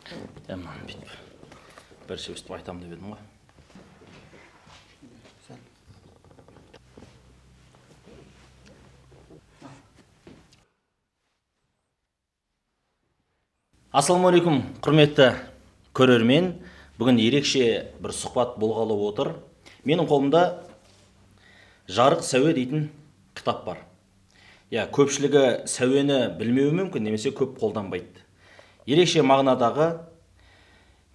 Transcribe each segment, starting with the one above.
Мынаны бүйтіп бірінші өстіп айтамын деп едім ғой. Ассалаумағалейкум, құрметті көрермен. Бүгін ерекше бір сұхбат болғалы отыр. Менің қолымда «Жарық сәуе» дейтін кітап бар. Иә, көпшілігі сәуені білмеуі мүмкін немесе көп қолданбайды. Ерекше мағынадағы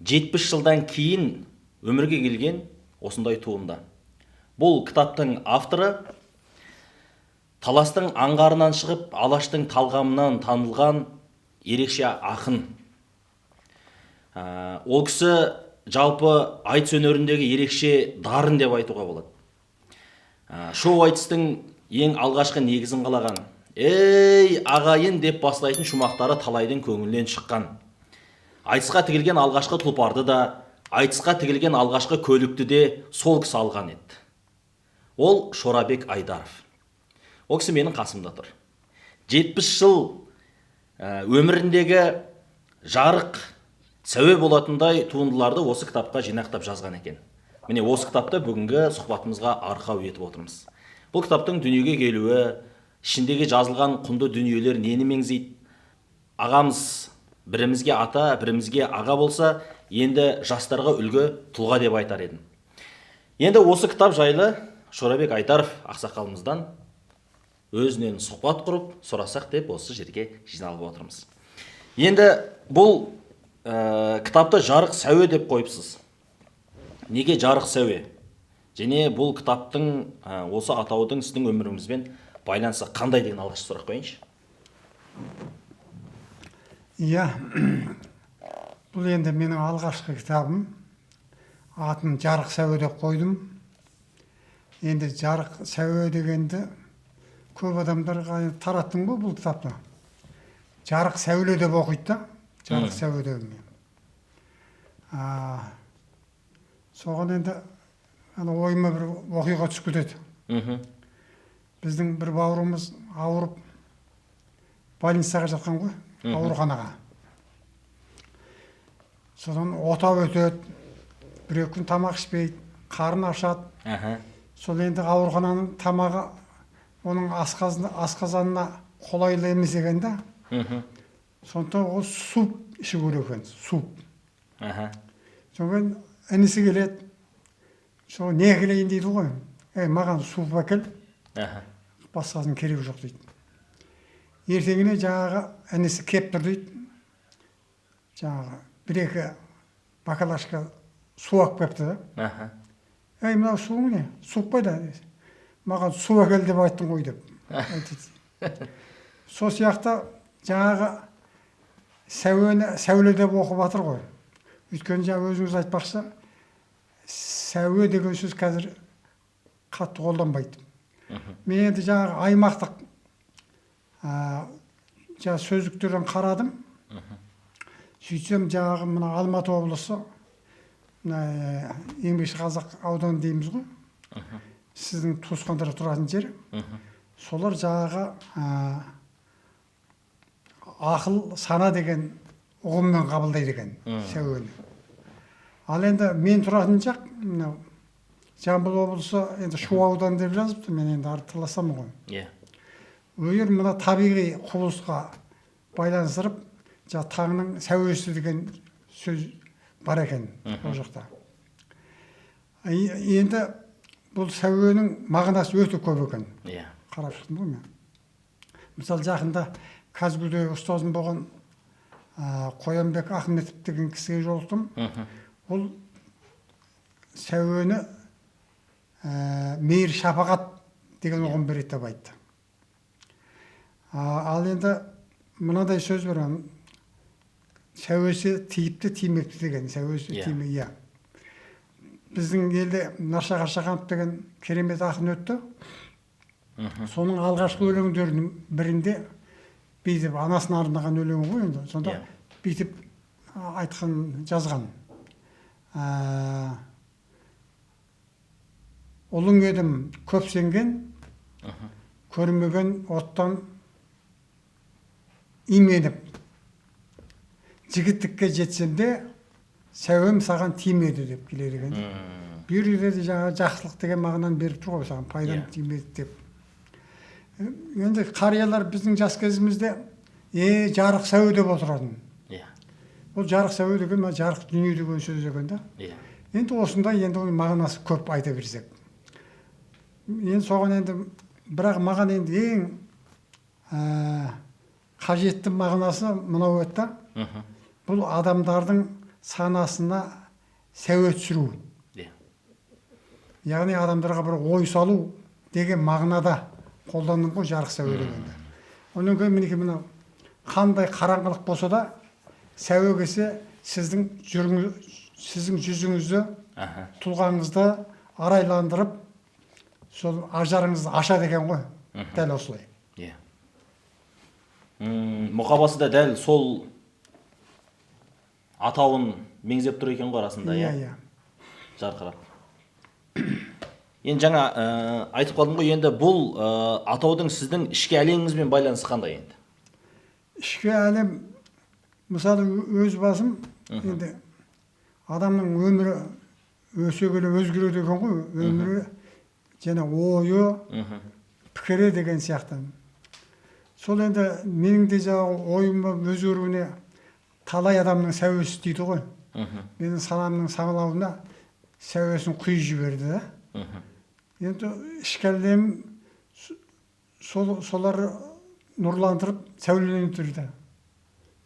70 жылдан кейін өмірге келген осындай туынды. Бұл кітаптың авторы Таластың аңғарынан шығып, Алаштың талғамынан танылған ерекше ақын. Ол кісі жалпы айтыс өнеріндегі ерекше дарын деп айтуға болады. Шоу айтыстың ең алғашқы негізін қалаған, «Ей, ағайын» деп бастайтын шумақтары талайдың көңілінен шыққан. Айтысқа тігілген алғашқы тұлпарды да, айтысқа тігілген алғашқы көлікті де сол кісі алған еді. Ол Шорабек Айдаров. Ол кісі менің қасымда тұр. 70 жыл өміріндегі жарық сәуе болатындай туындыларды осы кітапқа жинақтап жазған екен. Міне, осы кітапты бүгінгі сұхбатымызға арқау етіп отырмыз. Бұл кітаптың дүниеге келуі, ішіндегі жазылған құнды дүниелер нені меңзейді? Ағамыз бірімізге ата, бірімізге аға болса, енді жастарға үлгі тұлға деп айтар едім. Енді осы кітап жайлы Шорабек Айдаров ақсақалымыздан өзінен сұхбат құрып сұрасақ деп осы жерге жиналып отырмыз. Енді бұл кітапты «Жарық сәуе» деп қойыпсыз. Неге «Жарық сәуе»? Және бұл кітаптың осы атаудың сіздің өміріңізбен байланысы қандай деген алғашқы сұрақ қояйыншы. Иә, бұл енді менің алғашқы кітабым. Атын «Жарық сәуе» деп қойдым. Енді «Жарық сәуе» дегенді көп адамдарға тараттым ғой бұл кітапты. «Жарық сәуле» деп оқиды да, «Жарық сәуе» деп мен. Соған енді ана ойыма бір оқиға түсіп кетеді. Біздің бір бауырымыз ауырып больницаға жатқан ғой, ауруханаға. Содан ота өтеді, бір екі күн тамақ ішпейді, қарны ашады. Сол енді аурухананың тамағы оның асқазанына қолайлы емес екен да. Сондықтан ол суп ішу керек екен, суп. Содан кейін інісі келеді, сол не әкелейін дейді ғой. Ей, маған суп әкел, басқасының керегі жоқ дейді. Ертеңіне жаңағы інісі кеп тұр дейді. Жаңағы бір екі баклажка су алып келіпті да. Ей, мынау суың не? Суп қайда? Маған су әкел деп айттың ғой деп айтады. Сол сияқты жаңағы сәуені сәуле деп оқып жатыр ғой. Өйткені жаңа өзіңіз айтпақшы, сәуе деген сөз қазір қатты қолданбайды. Мен енді жаңағы аймақтық жаңа сөздіктерден қарадым. Сөйтсем, жаңағы мына Алматы облысы, мына Еңбекші Қазақ ауданы дейміз ғой, сіздің туысқандар тұратын жер. Солар жаңағы ақыл сана деген ұғыммен қабылдайды екен сәуені. Ал енді мен тұратын жақ мынау Жамбыл облысы, енді Шу ауданы деп жазыпты, мен енді ары таласамын ғой. Егер мына табиғи құбылысқа байланыстырып, жаңа таңның сәуесі деген сөз бар екен ол жақта. Енді бұл сәуенің мағынасы өте көп екен. Қарап шықтым ғой мен. Мысалы, жақында КазГУде ұстазым болған Қоянбек Ахметов деген кісіге жолықтым. Ол сәуені мейір шапағат деген ұғым береді деп айтты. Ал енді мынадай сөз бар: сәуесі тиіпті, тимепті деген, сәуесі тиме, иә. Біздің елде Нарша Қашағанов деген керемет ақын өтті. Соның алғашқы өлеңдерінің бірінде бүйтіп, анасына арнаған өлең ғой енді, сонда бүйтіп айтқан, жазған: Ұлың едім көп сенген, көрмеген оттан именіп, Жігіттікке жетсем де сәуем саған тимеді деп келеді екен. Бұл жерде де жаңағы жақсылық деген мағынаны беріп тұр ғой, саған пайдам тимеді деп. Енді қариялар біздің жас кезімізде жарық сәуе деп отыратын. Ол жарық сәуе деген мына жарық дүние деген сөз екен да. Енді осындай, енді оның мағынасы көп айта берсек. Енді соған енді бірақ маған енді ең қажетті мағынасы мынау еді да. Бұл адамдардың санасына сәуе түсіру. Яғни адамдарға бір ой салу деген мағынада қолдандым ғой жарық сәуе дегенді. Одан кейін мінекей мынау қандай қараңғылық болса да сәуе келсе сіздің сіздің жүзіңізді, тұлғаңызды арайландырып, сол ажарыңызды ашады екен ғой. Дәл осылай. Иә. Мұқабасы да дәл сол атауын меңзеп тұр екен ғой расында, иә? Иә. Жарқырап. Енді жаңа айтып қалдым ғой, енді бұл атаудың сіздің ішкі әлеміңізбен байланысы қандай енді? Ішкі әлем, мысалы, өз басым, енді адамның өмірі өсе келе өзгереді екен ғой, өмірі және ойы, пікірі деген сияқты. Сол енді менің де жаңағы ойым өзгеруіне талай адамның сәуесі дейді ғой. Менің санамның саңылауына сәуесін құйып жіберді да. Енді ішкі әлем солар нұрландырып сәулелендірді.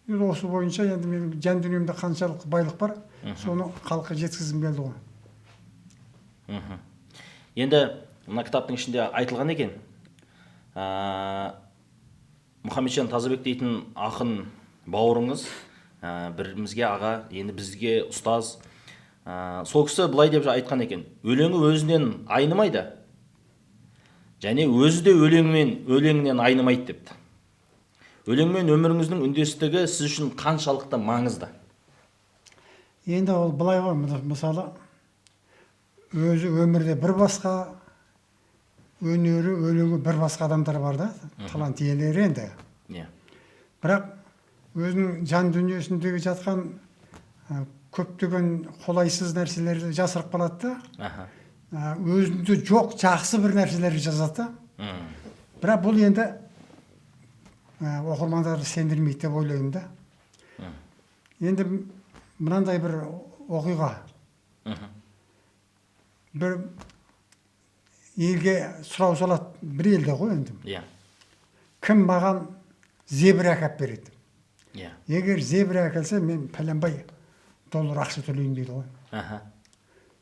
Енді осы бойынша енді менің жан дүниемде қаншалық байлық бар, соны халыққа жеткізгім келді ғой. Енді мына кітаптың ішінде айтылған екен, Мұхамеджан Тазабек дейтін ақын бауырыңыз, бірімізге аға, енді бізге ұстаз. Сол кісі былай деп айтқан екен: өлеңі өзінен айнымайды, және өзі де өлеңінен айнымайды депті. Өлең мен өміріңіздің үндестігі сіз үшін қаншалықты маңызды? Енді ол былай ғой, мысалы, өзі өмірде бір басқа, өнері, өлеңі бір басқа адамдар бар да, талант иелері енді. Бірақ өзінің жан дүниесіндегі жатқан көптеген қолайсыз нәрселерді жасырып қалады да, өзінде жоқ жақсы бір нәрселерді жазады да. Бірақ бұл енді оқырмандарды сендірмейді деп ойлаймын да. Енді мынандай бір оқиға. Бір елге сұрау салады, бір елде ғой енді. Кім маған зебра әкеліп береді? Егер зебра әкелсе, мен пәленбай доллар ақша төлеймін дейді ғой.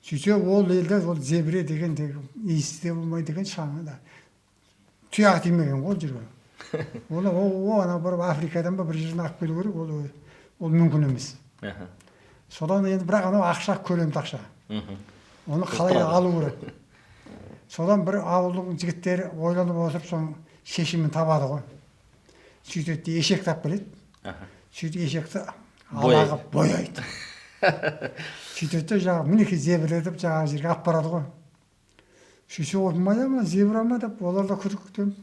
Сөйтсе ол елде ол зебре деген иісі де болмайды екен, шаңы да. Тұяғы тимеген ғой ол жерге. Оны ана барып Африкадан ба бір жерден алып келу керек, ол мүмкін емес. Содан енді бірақ анау ақша көлемді ақша. Оны қалай алу керек. Содан бір ауылдың жігіттері ойланып отырып соның шешімін табады ғой. Сөйтеді де ешек тап келеді. Сөйтіп ешекті ала қылып бояйды. Сөйтеді де жаңағы мінекей зебра деп жаңағы жерге алып барады ғой. Сөйтсе ойпырмай ма, зебра ма деп олар да күдіктеніп,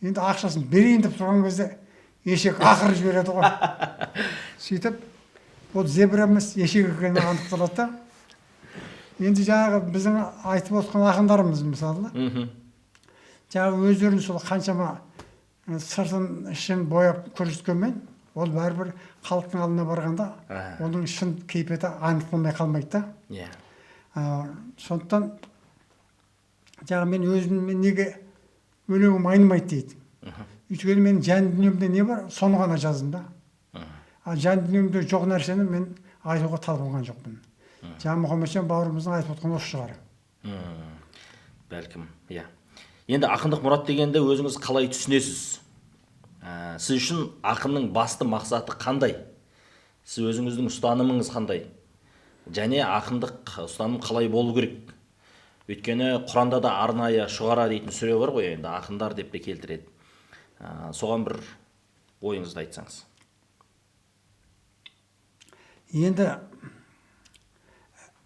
енді ақшасын берейін деп тұрған кезде ешек ақырып жібереді ғой. Сөйтіп ол зебра емес, ешек екені анықталады да. Енді жаңағы біздің айтып отқан ақындарымыз мысалы, жаңағы өздерін сол қаншама сыртын ішін бояп көрсеткенмен, ол бәрібір халықтың алдына барғанда оның шын кейпеті анықталмай қалмайды да. Сондықтан жаңағы мен өзім неге өлеңім айнымайды дейді. Өйткені менің жан дүниемде не бар, соны ғана жаздым да. Ал жан дүниемде жоқ нәрсені мен айтуға талпынған жоқпын. Жаңа Мұхамеджан бауырымыздың айтып отқан осы шығар. Бәлкім, иә. Енді ақындық мұрат дегенді өзіңіз қалай түсінесіз? Сіз үшін ақынның басты мақсаты қандай? Сіз өзіңіздің ұстанымыңыз қандай? Және ақындық ұстаным қалай болу керек? Өйткені Құранда да арнайы Шұғара дейтін сүре бар ғой, енді ақындар деп те келтіреді. Соған бір ойыңызды айтсаңыз. Енді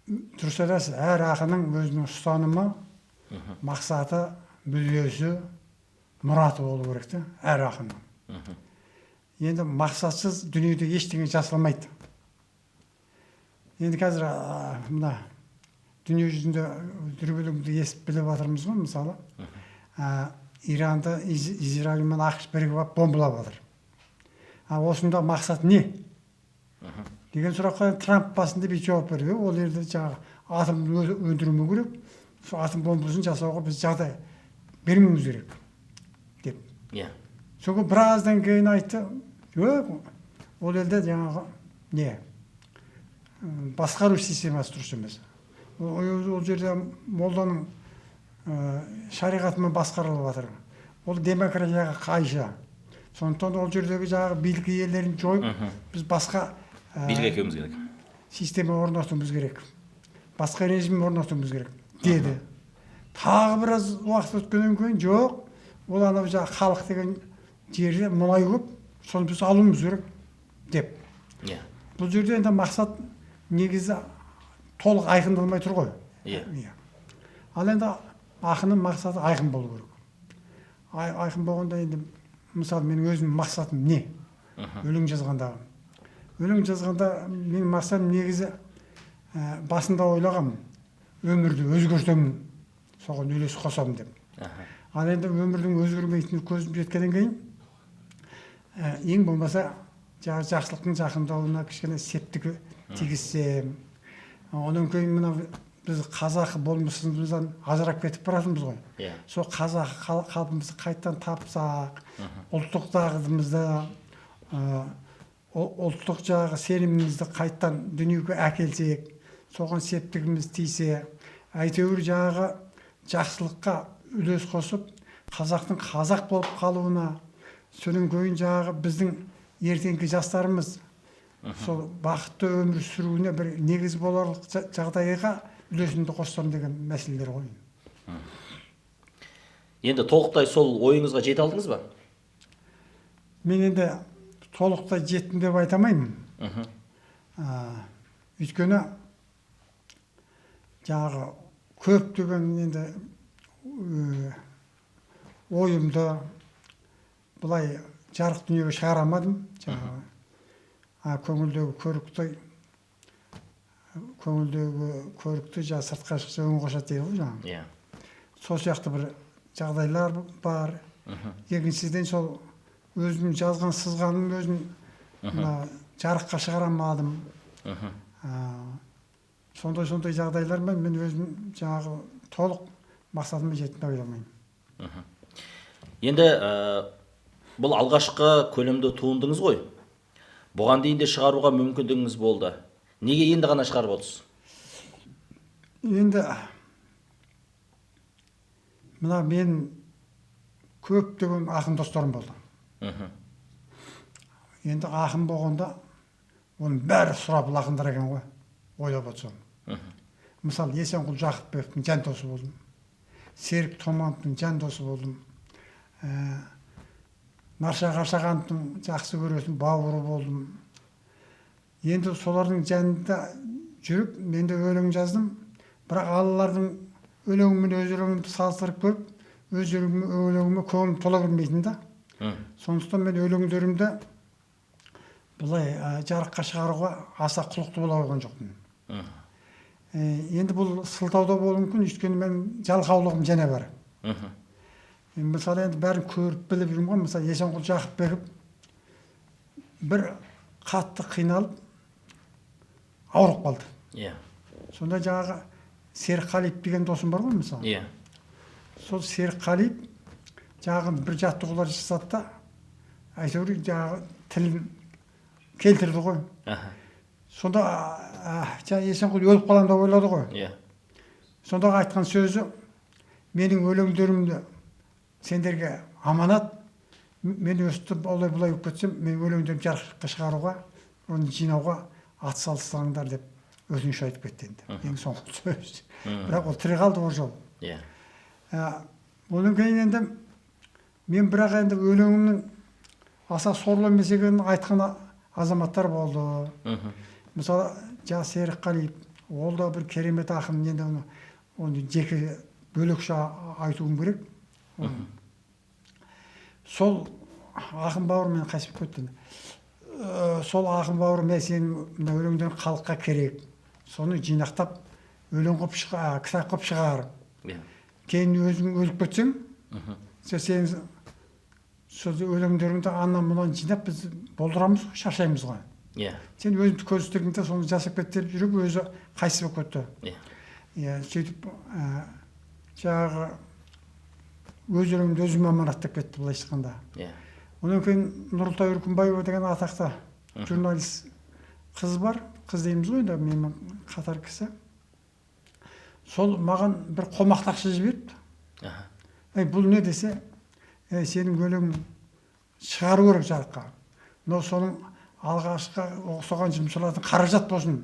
дұрыс айтасыз, әр ақынның өзінің ұстанымы, мақсаты, мүддесі, мұраты болу керек та, әр ақынның. Енді мақсатсыз дүниеде ештеңе жасалмайды. Енді қазір мына дүние жүзінде дүрбелеңді естіп біліп жатырмыз ғой, мысалы. Иранды Израиль мен АҚШ бірігіп алып бомбалап жатыр. А осында мақсат не деген сұраққа Трамп басында бүйтіп жауап берді: ол жерде жаңағы атом өндіруіміз керек, сол атом бомбасын жасауға біз жағдай бермеуіміз керек деп. Иә. Содан біраздан кейін айтты: жоқ, ол елде жаңағы не, басқару системасы дұрыс емес, ол жерде молданың шариғатымен басқарылып жатыр, ол демократияға қайшы, сондықтан ол жердегі жаңағы билік иелерін жойып, біз басқа билік әкелуіміз керек, система орнатуымыз керек, басқа режим орнатуымыз керек деді. Тағы біраз уақыт өткеннен кейін: жоқ, ол анау жаңағы халық деген жерде мұнай көп, соны біз алуымыз керек деп. Иә. Бұл жерде енді мақсат негізі толық айқындалмай тұр ғой. Иә. Иә. Ал енді ақынның мақсаты айқын болу керек. Айқын болғанда енді, мысалы, менің өзімнің мақсатым не өлең жазғанда? Өлең жазғанда менің мақсатым негізі, басында ойлағанмын, өмірді өзгертемін, соған үлес қосамын деп. Ал енді өмірдің өзгермейтініне көзім жеткеннен кейін, ең болмаса жаңағы жақсылықтың жақындауына кішкене септігі тигізсем, одан кейін мына біз қазақы болмысымыздан ажырап кетіп баратырмыз ғой. Иә. Сол қазақы қалпымызды қайтадан тапсақ, ұлттық дағдымызды, ұлттық жаңағы сенімімізді қайтадан дүниеге әкелсек, соған септігіміз тисе, әйтеуір жаңағы жақсылыққа үлес қосып, қазақтың қазақ болып қалуына, содан кейін жаңағы біздің ертеңгі жастарымыз сол бақытты өмір сүруіне бір негіз боларлық жағдайға үлесімді қоссам деген мәселелер ғой. Енді толықтай сол ойыңызға жете алдыңыз ба? Мен енді толықтай жеттім деп айта алмаймын. Өйткені жаңағы көптеген енді ойымды былай жарық дүниеге шығара алмадым. Жаңағы көңілдегі көрікті жаңағы сыртқа шықса, өң қосады дейді ғой жаңағы. Иә. Сол сияқты бір жағдайлар бар. Екіншіден, сол өзім жазған сызғаным өзім мына жарыққа шығара алмадым. Сондай жағдайлармен мен өзім жаңағы толық мақсатыма жеттім деп айта алмаймын. Енді бұл алғашқы көлемді туындыңыз ғой. Бұған дейін де шығаруға мүмкіндігіңіз болды. Неге енді ғана шығарып отырсыз? Енді мына мен көптеген ақын достарым болды. Енді ақын болғанда, оның бәрі сұрапыл ақындар екен ғой, ойлап отырсам. Мысалы, Есенқұл Жақыпбековтің жан досы болдым, Серік Томановтың жан досы болдым, Нарша Қаршағановтың жақсы көретін бауыры болдым. Енді солардың жанында жүріп мен де өлең жаздым, бірақ алалардың өлеңімен өз өлеңімді салыстырып көріп, өз өлеңіме көңілім тола бермейтін да. Сондықтан мен өлеңдерімді былай жарыққа шығаруға аса құлықты бола қойған жоқпын. Енді бұл сылтау да болуы мүмкін, өйткені менің жалқаулығым және бар. Мысалы, енді бәрін көріп біліп жүрмін ғой. Мысалы, Есенқұл Жақыпбеков бір қатты қиналып ауырып қалды. Сонда жаңағы Серік Қалиев деген досым бар ғой, мысалы. Сол Серік Қалиев жаңағы бір жаттығулар жасады да, әйтеуір жаңағы тілін келтірді ғой. Сонда жаңа Есенқұл өліп қаламын деп ойлады ғой. Сондағы айтқан сөзі: менің өлеңдерімді сендерге аманат, мен өстіп олай бұлай болып кетсем, менің өлеңдерімді жарыққа шығаруға, оны жинауға атсалыссаңдар деп өтініш айтып кетті енді. Ең соңғы сөз. Бірақ ол тірі қалды ол жолы. Одан кейін енді мен бірақ енді өлеңімнің аса сорлы емес екенін айтқан азаматтар болды. Мысалы, жаңа Серік Қалиев, ол да бір керемет ақын, енді оны жеке бөлекше айтуым керек. Сол ақын бауырым мен қайтыс болып кетті. Сол ақын бауырым: мен сенің мына өлеңдерің халыққа керек. Соны жинақтап өлең қылып, кітап қылып шығар. Кейін өзің өліп кетсең, сен сол өлеңдеріңді анан мынан жинап біз болдырамыз ғой, шаршаймыз ғой. Сен өзіңді көз де соны жасап кет деп жүріп өзі қайтыс болып кетті. Иә, сөйтіп жаңағы өз өлеңімді өзіме аманаттап кетті былайша айтқанда. Одан кейін Нұртай Үркімбаева деген атақты журналист қыз бар, қыз дейміз ғой енді, менімен қатар кісі. Сол маған бір қомақты ақша жіберіпті. Ей, бұл не десе, ей, сенің өлең шығару керек жарыққа. Мынау соның алғашқы соған жұмсалатын қаражат болсын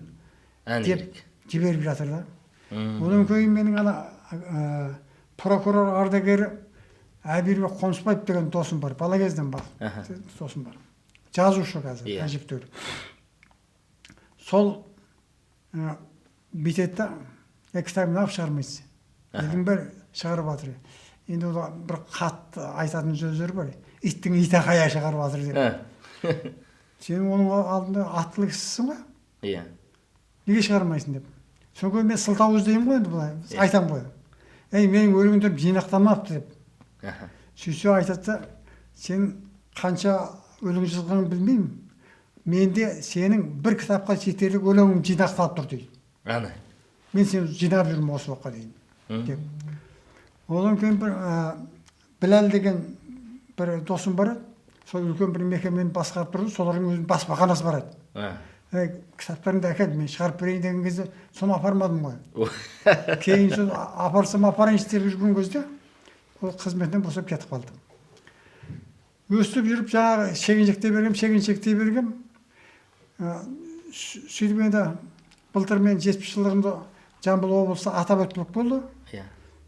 деп жіберіп жатыр да. Одан кейін менің ана прокурор ардагері Әбирбек Қонысбаев деген досым бар, бала кезден бар, досым бар. Жазушы қазір, әжептәуір. Сол бүйтеді да, кітабын алып шығармайсыз. Елдің бәрі шығарып жатыр. Енді ол бір қатты айтатын сөздер бар. Иттің иті қая шығарып жатыр деп. Сен оның алдында аттылы кісісің ғой. Неге шығармайсың деп. Содан кейін мен сылтау іздеймін ғой енді былай. Айтамын ғой. Ей, менің өлеңдерім жинақталмапты деп. Сөйтсе айтады да, сен қанша өлең жазғаныңды білмеймін. Менде сенің бір кітапқа жетерлік өлеңің жинақталып тұр дейді. Ана. Мен сені жинап жүрмін осы уақытқа дейін деп. Одан кейін бір Біләл деген бір досым бар еді. Сол үлкен бір мекемені басқарып тұрды, солардың өзінің баспаханасы бар еді. Ей, кітаптарыңды әкел, мен шығарып берейін деген кезде соны апармадым ғой. Кейін сол апарсам апарайыншы деп жүрген кезде ол қызметінен босап кетіп қалды. Өстіп жүріп жаңағы шегіншектей бергем, шегіншектей бергем. Сөйтіп енді былтыр мен 70 жылдығымды Жамбыл облысы атап өтпек болды.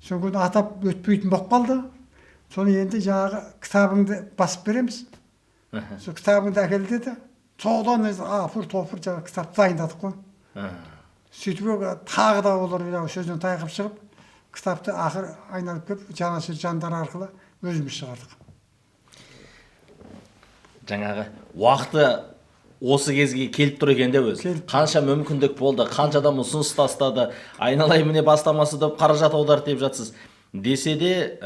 Содан кейін атап өтпейтін болып қалды. Соны енді жаңағы кітабыңды басып береміз. Сол кітабыңды әкел деді. Содан апыр топыр жаңағы кітапты дайындадық қой. Сөйтіп тағы да олар жаңағы сөзден тайқып шығып, кітапты ақыр айналып келіп, жанашыр жандар арқылы өзіміз шығардық. Жаңағы уақыты осы кезге келіп тұр екен деп өзі. Қанша мүмкіндік болды, қанша адам ұсыныс тастады, айналайын міне бастамасы деп қаражат аударды деп жатсыз. Десе де,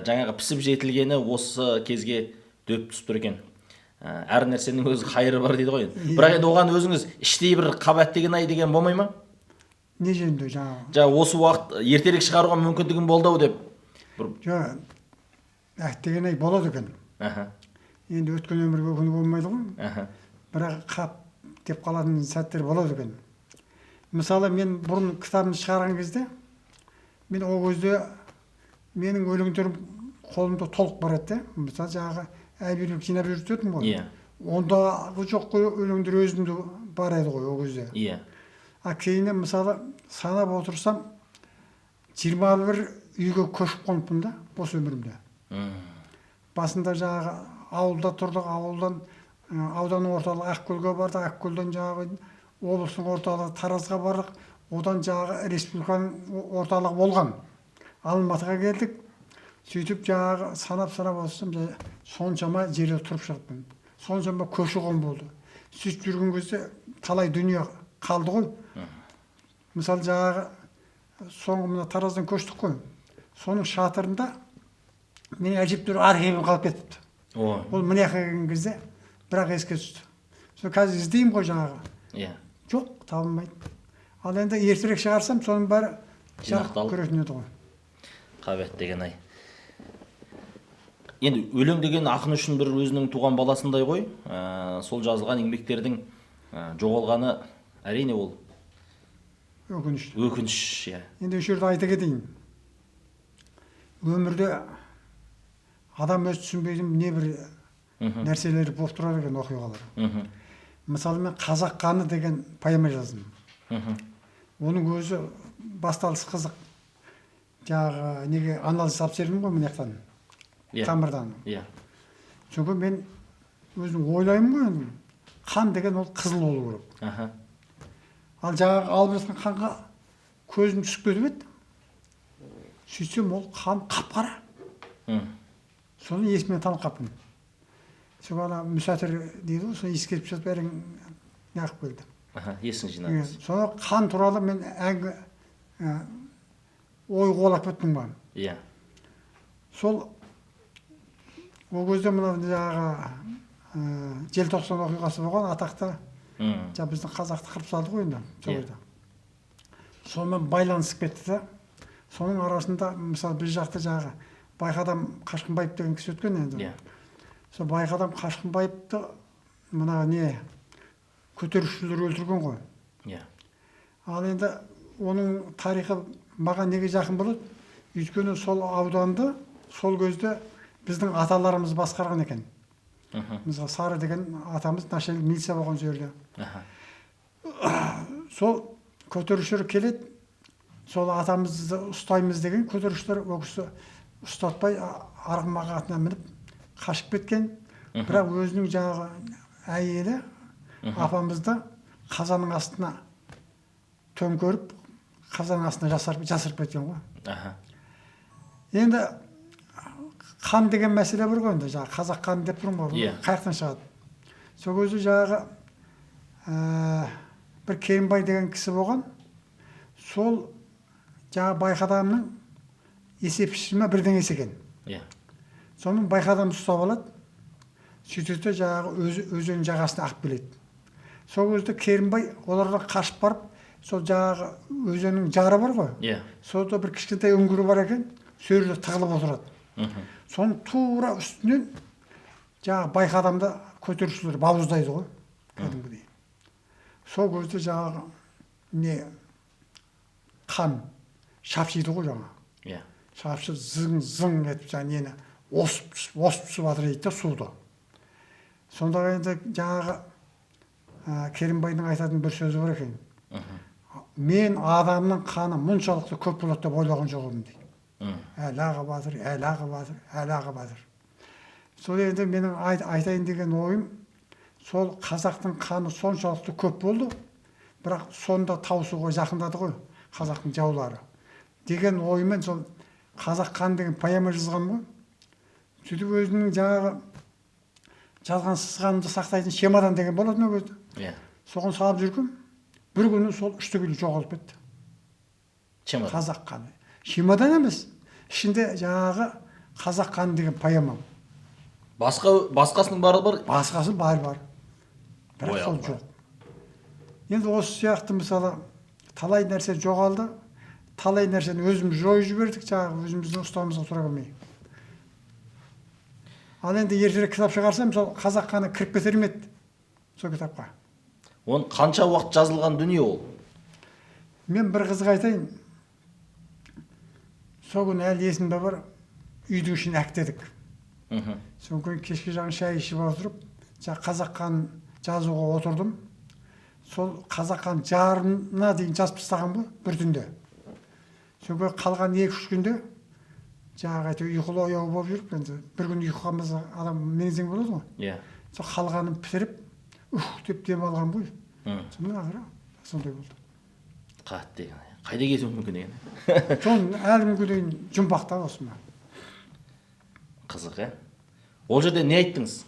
жаңағы пісіп жетілгені осы кезге дөп түсіп тұр екен. Әр нәрсенің өзі қайыры бар дейді ғой енді. Бірақ енді оған өзіңіз іштей бір қабат деген ай деген болмай ма? Не жөнінде жаңағы? Жаңа осы уақыт ертерек шығаруға мүмкіндігім болды ау деп. Жоқ, әттеген ай болады екен. Енді өткен өмірге өкінуге болмайды ғой. Бірақ қап деп қалатын сәттер болады екен. Мысалы, мен бұрын кітабымды шығарған кезде, мен ол кезде менің өлеңдерім қолымда толық бар еді. Мысалы, жаңағы әбилік жинап жүріп ғой. Ондағы жоқ қой өлеңдер өзімде бар еді ғой ол кезде. А кейіннен мысалы санап отырсам 21 үйге көшіп қоныппын да осы өмірімде. Басында жаңағы ауылда тұрдық, ауылдан ауданның орталығы Ақкөлге бардық, Ақкөлден жаңағы облыстың орталығы Таразға бардық, одан жаңағы республиканың орталығы болған Алматыға келдік. Сөйтіп жаңағы санап-санап отырсам, соншама жерде тұрып шығыппын. Соншама көші-қон болды. Сөйтіп жүрген кезде талай дүние қалды ғой. Мысалы, жаңағы соңғы мына Тараздан көштік қой. Соның шатырында менің әжептәуір архивім қалып кетіпті. Ол мына жаққа келген кезде бірақ еске түсті. Сол қазір іздеймін ғой жаңағы. Жоқ, табылмайды. Ал енді ертерек шығарсам, соның бәрі жарық көретін еді ғой. Қабет деген ай. Енді өлең деген ақын үшін бір өзінің туған баласындай ғой. Сол жазылған еңбектердің жоғалғаны әрине ол өкініш. Өкініш, иә. Енді осы жерде айта кетейін. Өмірде адам өзі түсінбейтін не бір нәрселер болып тұрады екен, оқиғалар. Мысалы, мен «Қазақ қаны» деген поэма жаздым. Оның өзі басталысы қызық. Жаңағы неге анализ тапсырдым ғой мына жақтан. Тамырдан. Çünkü мен өзім ойлаймын ғой енді. Қан деген ол қызыл болу керек. Ал жаңағы алып жатқан қанға көзім түсіп кетіп еді. Сөйтсем ол қан қап-қара. Соны есімнен танып қалыппын. Сол ана мүсәтір дейді ғой, соны иіскеп жатып әрең неғып келді. Есін жинадыңыз. Соны қан туралы мен ой қуалап кеттім ғой. Иә. Сол ол кезде мына жаңағы желтоқсан оқиғасы болған атақты. Жаңа біздің қазақты қырып салды ғой енді сол жерде. Сонымен байланысып кетті да. Соның арасында мысалы біз жақта жаңағы Байқадам Қашқынбаев деген кісі өткен енді. Иә. Сол Байқадам Қашқынбаевты мына не көтерілісшілер өлтірген ғой. Иә. Ал енді оның тарихы маған неге жақын болады? Өйткені сол ауданды сол кезде біздің аталарымыз басқарған екен. Мысалы Сары деген атамыз начальник милиция болған жерде. Сол көтерілісшілер келеді, сол атамызды ұстаймыз деген көтерілісшілер ол кісі ұстатпай арғымақ атына мініп қашып кеткен. Бірақ өзінің жаңағы әйелі апамызды қазанның астына төңкеріп, қазанның астына жасырып кеткен ғой. Енді қан деген мәселе бар ғой енді, жаңағы қазақ қаны деп тұрмын ғой, қай жақтан шығады? Сол кезде жаңағы бір Керімбай деген кісі болған, сол жаңағы Байқадамның есепшісі ме бірдеңесі екен. Сонымен Байқадамды ұстап алады, сөйтеді жаңағы өзен жағасына ағып келеді. Сол кезде Керімбай олардан қашып барып, сол жаңағы өзеннің жары бар ғой, сонда бір кішкентай үңгірі бар екен, сол жерде тығылып отырады. Соның тура үстінен жаңағы Байқадамды көтерілісшілер бауыздайды ғой кәдімгідей. Сол кезде жаңағы не қан шапшиды ғой жаңағы. Шапшып зың зың етіп жаңағы нені осып түсіп, осып түсіп жатыр дейді да суды. Сонда енді жаңағы Керімбайдың айтатын бір сөзі бар екен. Мен адамның қаны мұншалықты көп болады деп ойлаған жоқ едім дейді. Әлі ағып жатыр, әлі ағып жатыр, әлі ағып жатыр. Сол енді менің айтайын деген ойым, сол қазақтың қаны соншалықты көп болды, бірақ сонда таусуға жақындады ғой қазақтың жаулары деген оймен сол қазақ қаны деген поэма жазғанмын ғой. Сөйтіп өзімнің жаңағы жазған сызғанымды сақтайтын чемодан деген болатын ол кезде. Соған салып жүргем, бір күні сол үштігілі жоғалып кетті. Чемодан. Қазақ қаны. Чемодан емес, ішінде жаңағы қазақ қаны деген поэма. Басқасының барлығы бар? Басқасы бәрі бар. Бірақ Ой, сол Алла. жоқ. Енді осы сияқты мысалы талай нәрсе жоғалды, талай нәрсені өзіміз жойып жібердік, жаңағы өзіміздің ұстамымызға тура келмей. Ал енді ертерек кітап шығарсам, сол қазақ қаны кіріп кетер ме еді сол кітапқа? Оның қанша уақыт жазылған дүние ол? Мен бір қызық айтайын. Сол күні әлі есімде бар, үйдің ішін әктедік. Сол күні кешке жақын шай ішіп отырып, жаңа қазақ қанын жазуға отырдым. Сол қазақ қанын жарымына дейін жазып тастаған ғой бір түнде. Сол күні қалған 2-3 күнде жаңағы әйтеуір ұйқылы ояу болып жүріп, енді бір күн ұйқы қанбаса адам мезең болады ғой. Сол қалғанын бітіріп, ух деп дем алған ғой. Сонымен ақыры сондай болды. Қатты деген. Қайда кетуі мүмкін деген? Соның әлі күнге дейін жұмбақ та осы ма. Қызық, ә? Ол жерде не айттыңыз?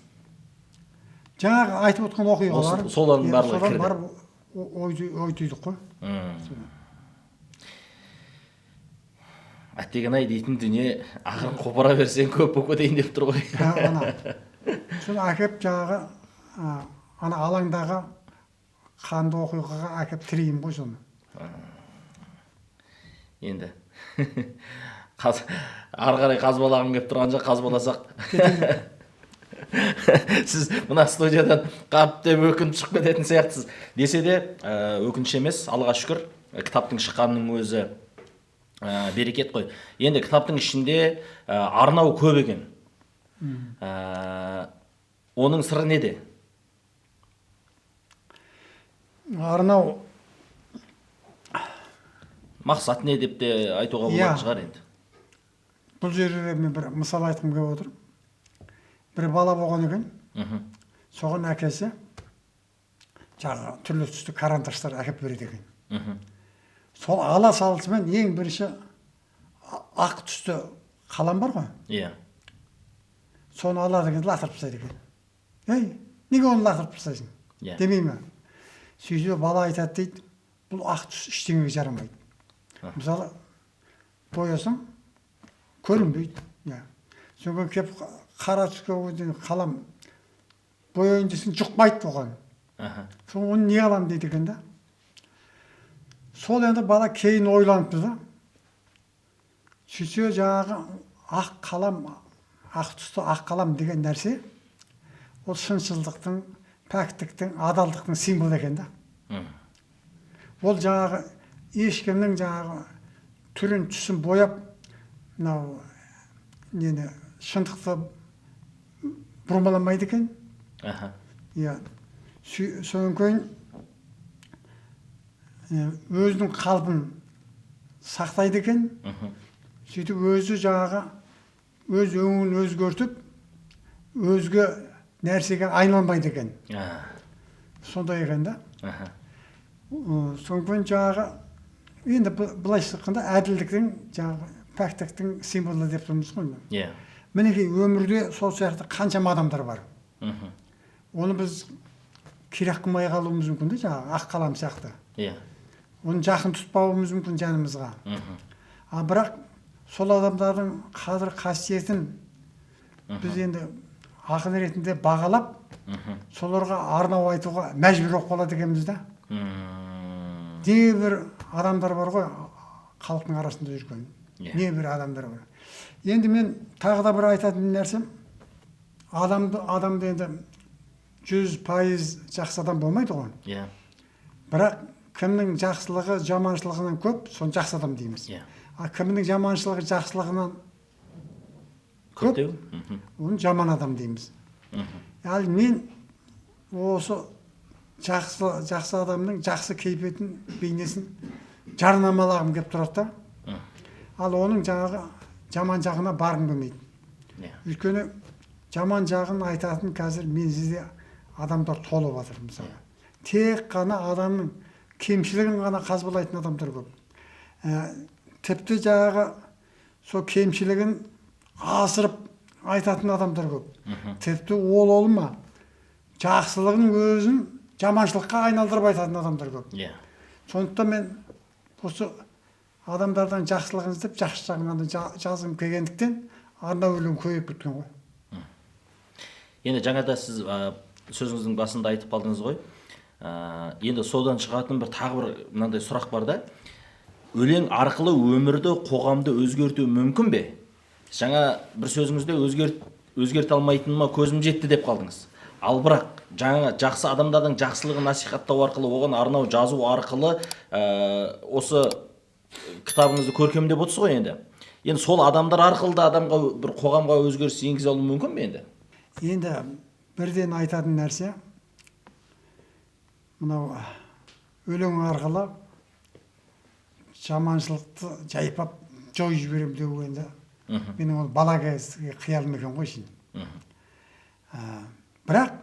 Жаңағы айтып отқан оқиғалар. Осы, солардың барлығы содан кірді. барып ой түйдік қой. Әттеген-ай дейтін дүние ақырын қопара берсең көп болып кетейін деп тұр ғой. Ана. Соны әкеп жаңағы, ана алаңдағы қанды оқиғаға әкеп тіреймін ғой соны. Енді ары қарай қазбалағым келіп тұрған жоқ, қазбаласақ. Сіз мына студиядан қап деп өкініп шығып кететін сияқтысыз. Десе де, өкініш емес, Аллаға шүкір, кітаптың шыққанының өзі, берекет қой. Енді кітаптың ішінде, арнау көп екен. Оның сыры неде? Арнау мақсат не деп те айтуға болатын шығар енді. Бұл жерде мен бір мысал айтқым келіп отыр. Бір бала болған екен. Соған әкесі жаңағы түрлі түсті карандаштар әкеп береді екен. Сол ала салысымен ең бірінші ақ түсті қалам бар ғой. Соны алады екен, лақтырып тастайды екен. Ей, неге оны лақтырып тастайсың? Демей ме? Сөйтсе бала айтады дейді, бұл ақ түс ештеңеге жарамайды. Мысалы, боясаң көрінбейді. Иә. Содан келіп қара түске қалам бояйын десең жұқпайды оған. Соны оны не қыламын дейді екен да. Сол енді бала кейін ойланыпты да. Сөйтсе жаңағы ақ қалам, ақ түсті ақ қалам деген нәрсе ол шыншылдықтың, пәктіктің, адалдықтың символы екен да. Ол жаңағы ешкімнің жаңағы түрін, түсін бояп, мынау нені шындықты бұрмаламайды екен. Иә. Содан кейін өзінің қалпын сақтайды екен. Сөйтіп өзі жаңағы өз өңін өзгертіп, өзге нәрсеге айналмайды екен. Сондай екен да. Содан кейін жаңағы енді былайша айтқанда әділдіктің, жаңағы пәктіктің символы деп тұрмыз ғой. Иә. Мінекей өмірде сол сияқты қаншама адамдар бар. Оны біз керек қылмай қалуымыз мүмкін де, жаңағы ақ қалам сияқты. Иә. Оны жақын тұтпауымыз мүмкін жанымызға. А бірақ сол адамдардың қадір қасиетін біз енді ақын ретінде бағалап, соларға арнау айтуға мәжбүр болып қалады екенбіз да. Небір адамдар бар ғой халықтың арасында жүрген. Небір адамдар бар. Енді мен тағы да бір айтатын нәрсем, адамды енді 100% жақсы адам болмайды ғой. Иә. Бірақ кімнің жақсылығы жаманшылығынан көп, соны жақсы адам дейміз. Иә. А кімнің жаманшылығы жақсылығынан көп, оны жаман адам дейміз. Ал мен осы жақсы адамның жақсы кейпетін, бейнесін жарнамалағым келіп тұрады да. Ал оның жаңағы жаман жағына барғым келмейді. Өйткені жаман жағын айтатын қазір менсіз де адамдар толып жатыр мысалы. Тек қана адамның кемшілігін ғана қазбалайтын адамдар көп. Тіпті жаңағы сол кемшілігін асырып айтатын адамдар көп. Тіпті ол ма, жақсылығының өзін жаманшылыққа айналдырып айтатын адамдар көп. Сондықтан мен осы адамдардан жақсылығын іздеп, жақсы жағын жазғым келгендіктен арнау өлең көбейіп кеткен ғой. Енді жаңа да сіз сөзіңіздің басында айтып қалдыңыз ғой. Енді содан шығатын бір тағы бір мынандай сұрақ бар да. Өлең арқылы өмірді, қоғамды өзгерту мүмкін бе? Жаңа бір сөзіңізде өзгерте алмайтыныма көзім жетті деп қалдыңыз. Ал бірақ жаңа жақсы адамдардың жақсылығын насихаттау арқылы, оған арнау жазу арқылы осы кітабыңызды көркемдеп отырсыз ғой енді. Енді сол адамдар арқылы да адамға бір қоғамға өзгеріс енгізе алу мүмкін бе енді? Енді бірден айтатын нәрсе, мынау өлең арқылы жаманшылықты жайпап жойып жіберем деу енді менің ол бала кезгі қиялым екен ғой шын. Бірақ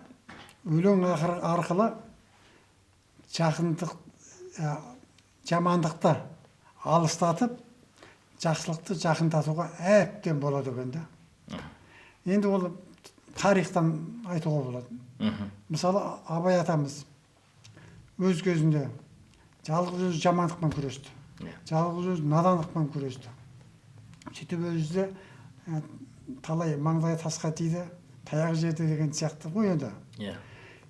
өлең арқылы жақындық, жамандықты алыстатып, жақсылықты жақындатуға әбден болады екен да. Енді ол тарихтан айтуға болады. Мысалы, Абай атамыз өз кезінде жалғыз өзі жамандықпен күресті. Жалғыз өзі надандықпен күресті. Сөйтіп өзі де талай маңдайы тасқа тиді, таяқ жеді деген сияқты ғой енді.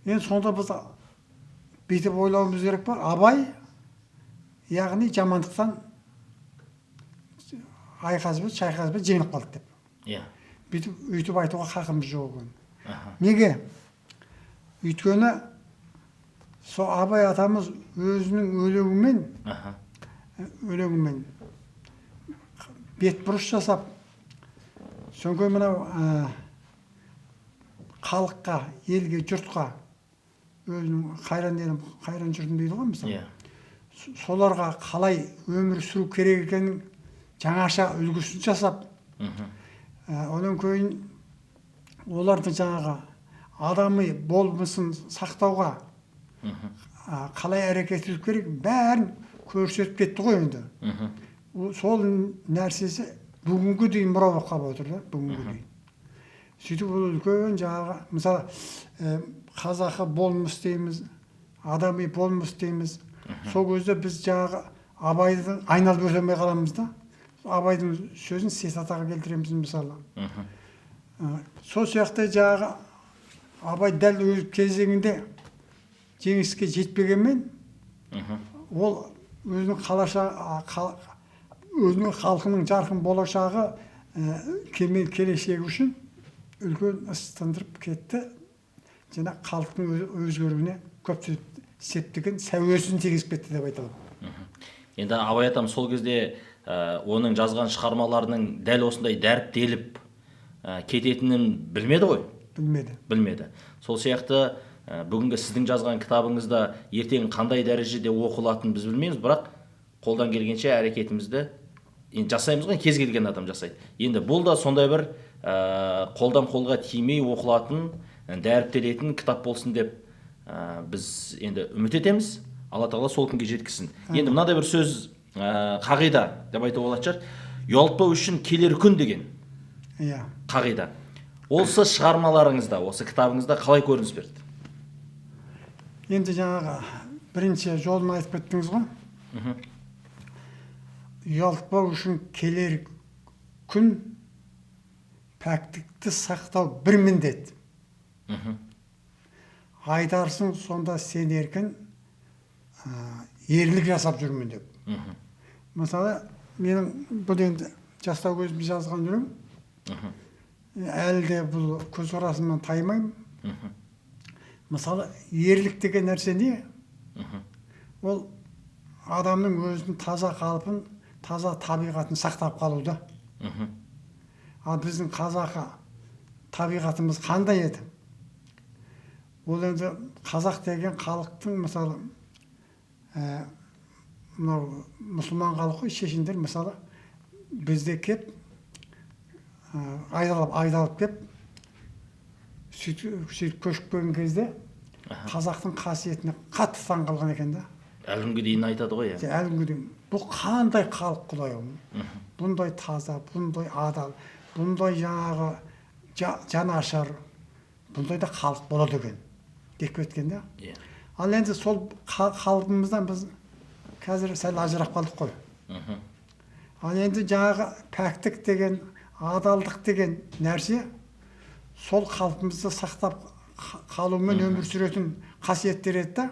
Енді сонда біз бүйтіп ойлауымыз керек па? Абай, яғни жамандықтан айқаспай, шайқаспай жеңіліп қалды деп. Бүйтіп өйтіп айтуға хақымыз жоқ екен. Неге? Өйткені сол Абай атамыз өзінің өлеңімен бетбұрыс жасап, содан мынау халыққа, елге, жұртқа өзінің қайран елім, қайран жұртым дейді ғой мысалы. Соларға қалай өмір сүру керек екенін жаңаша үлгісін жасап, одан кейін олардың жаңағы адами болмысын сақтауға қалай әрекет ету керек бәрін көрсетіп кетті ғой енді. Сол нәрсесі бүгінгі дейін мұра болып қалып отыр да, бүгінгі дейін. Сөйтіп ол үлкен жаңағы, мысалы, қазақы болмыс дейміз, Адами болмыс дейміз. Сол кезде біз жаңағы Абайдың айналып өте алмай қаламыз да. Абайдың сөзін цитатаға келтіреміз мысалы. Сол сияқты жаңағы Абай дәл өз кезеңінде жеңіске жетпегенмен, ол өзінің өзінің халқының жарқын болашағы, кемел келешегі үшін үлкен іс тындырып кетті. Және халықтың өзгеруіне көп септігін, сәуесін тигізіп кетті деп айта аламын. Енді Абай атам сол кезде оның жазған шығармаларының дәл осындай дәріптеліп кететінін білмеді ғой? Білмеді. Білмеді. Сол сияқты бүгінгі сіздің жазған кітабыңызда ертең қандай дәрежеде оқылатынын біз білмейміз, бірақ қолдан келгенше әрекетімізді енді жасаймыз ғой, кез келген адам жасайды. Енді бұл да сондай бір қолдан қолға тимей оқылатын, дәріптелетін кітап болсын деп біз енді үміт етеміз. Алла тағала сол күнге жеткізсін. Енді мынадай бір сөз, қағида деп айтуға болатын шығар. Ұялтпау үшін келер күн деген қағида. Осы шығармаларыңызда, осы кітабыңызда қалай көрініс берді? Енді жаңағы бірінші жолын айтып кеттіңіз ғой. Ұялтпау үшін келер күн, пәктікті сақтау бір міндет. Айтарсың сонда сен еркін, ерлік жасап жүрмін деп. Мысалы, менің бұл енді жастау көзімде жазған өлең, әлі де бұл көзқарасымнан таймаймын. Мысалы, ерлік деген нәрсе не? Ол адамның өзінің таза қалпын, таза табиғатын сақтап қалуда. Ал біздің қазақы табиғатымыз қандай еді? Ол енді қазақ деген халықтың, мысалы, мынау мұсылман халық қой, шешендер мысалы бізде кеп айдалып кеп сөйтіп көшіп келген кезде қазақтың қасиетіне қатты таң қалған екен да. Әлі күнге дейін айтады ғой, иә. Әлі күнге дейін бұл қандай халық, құдай ау, бұндай таза, бұндай адал, бұндай жаңағы жанашыр, бұндай да халық болады екен деп кеткен да. Ал енді сол халқымыздан біз қазір сәл ажырап қалдық қой. Ал енді жаңағы пәктік деген, адалдық деген нәрсе сол халқымызды сақтап қалумен өмір сүретін қасиеттер еді да.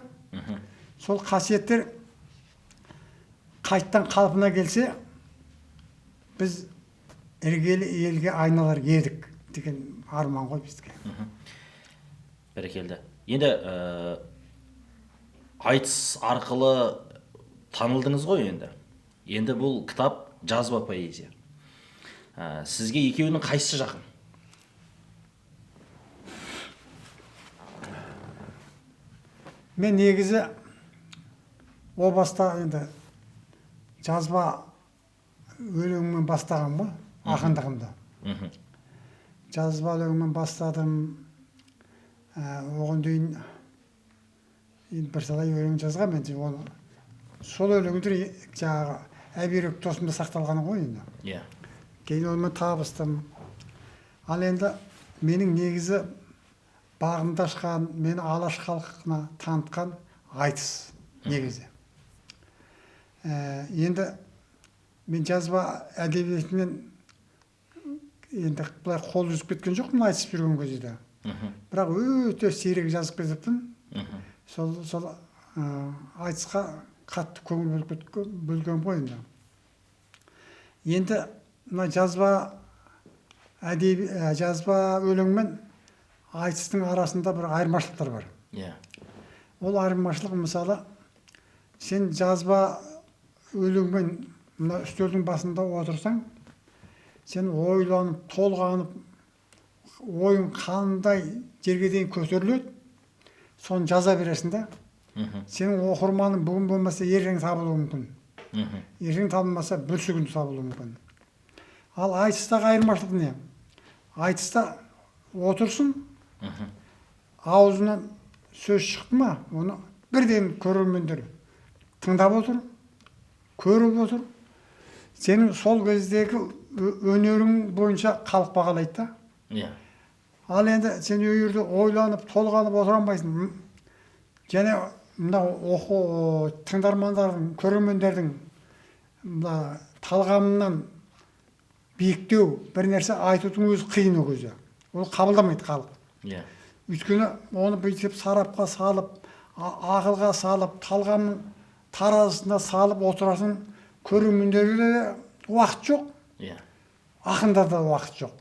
Сол қасиеттер қайттан қалпына келсе, біз іргелі елге айналар едік деген арман ғой бізге. Бәрекелді. Енді айтыс арқылы танылдыңыз ғой енді. Енді бұл кітап жазба поэзия. Сізге екеуінің қайсысы жақын? Мен негізі о баста енді жазба өлеңмен бастағам ғой, ақындығымды. Жазба өлеңмен бастадым. Оған дейін енді бірталай өлең жазғам енді, оны сол өлеңдер жаңағы Әбүйрек досымда сақталған ғой енді. Кейін онымен табыстым. Ал енді менің негізі бағымды ашқан, мені Алаш халқына танытқан айтыс негізі. Енді мен жазба әдебиетінен енді былай қол үзіп кеткен жоқпын айтысып жүрген кезде де. Бірақ өте сирек жазып кетіппін. Сол айтысқа қатты көңіл бөлген ғой енді. Енді мына жазба әдеби, жазба өлең мен айтыстың арасында бір айырмашылықтар бар. Ол айырмашылық, мысалы, сен жазба өлеңмен мына үстелдің басында отырсаң, сен ойланып, толғанып, ойың қандай жерге дейін көтеріледі, соны жаза бересің да. Сенің оқырманың бүгін болмаса ертең табылуы мүмкін. Ертең табылмаса бүрсігүн табылуы мүмкін. Ал айтыстағы айырмашылық не? Айтыста отырсың, аузынан сөз шықты ма, оны бірден көрермендер тыңдап отыр, көріп отыр. Сенің сол кездегі өнерің бойынша халық бағалайды да. Ал енді сен ол жерде ойланып, толғанып отыра алмайсың. Және Мына оқу тыңдармандардың, көрермендердің мына талғамынан биіктеу бір нәрсе айтудың өзі қиын ол кезде. Ол қабылдамайды халық. Иә. Өйткені оны бүйтіп сарапқа салып, ақылға салып, талғамның таразысына салып отыратын көрермендерге де уақыт жоқ. Иә. Ақындарда да уақыт жоқ.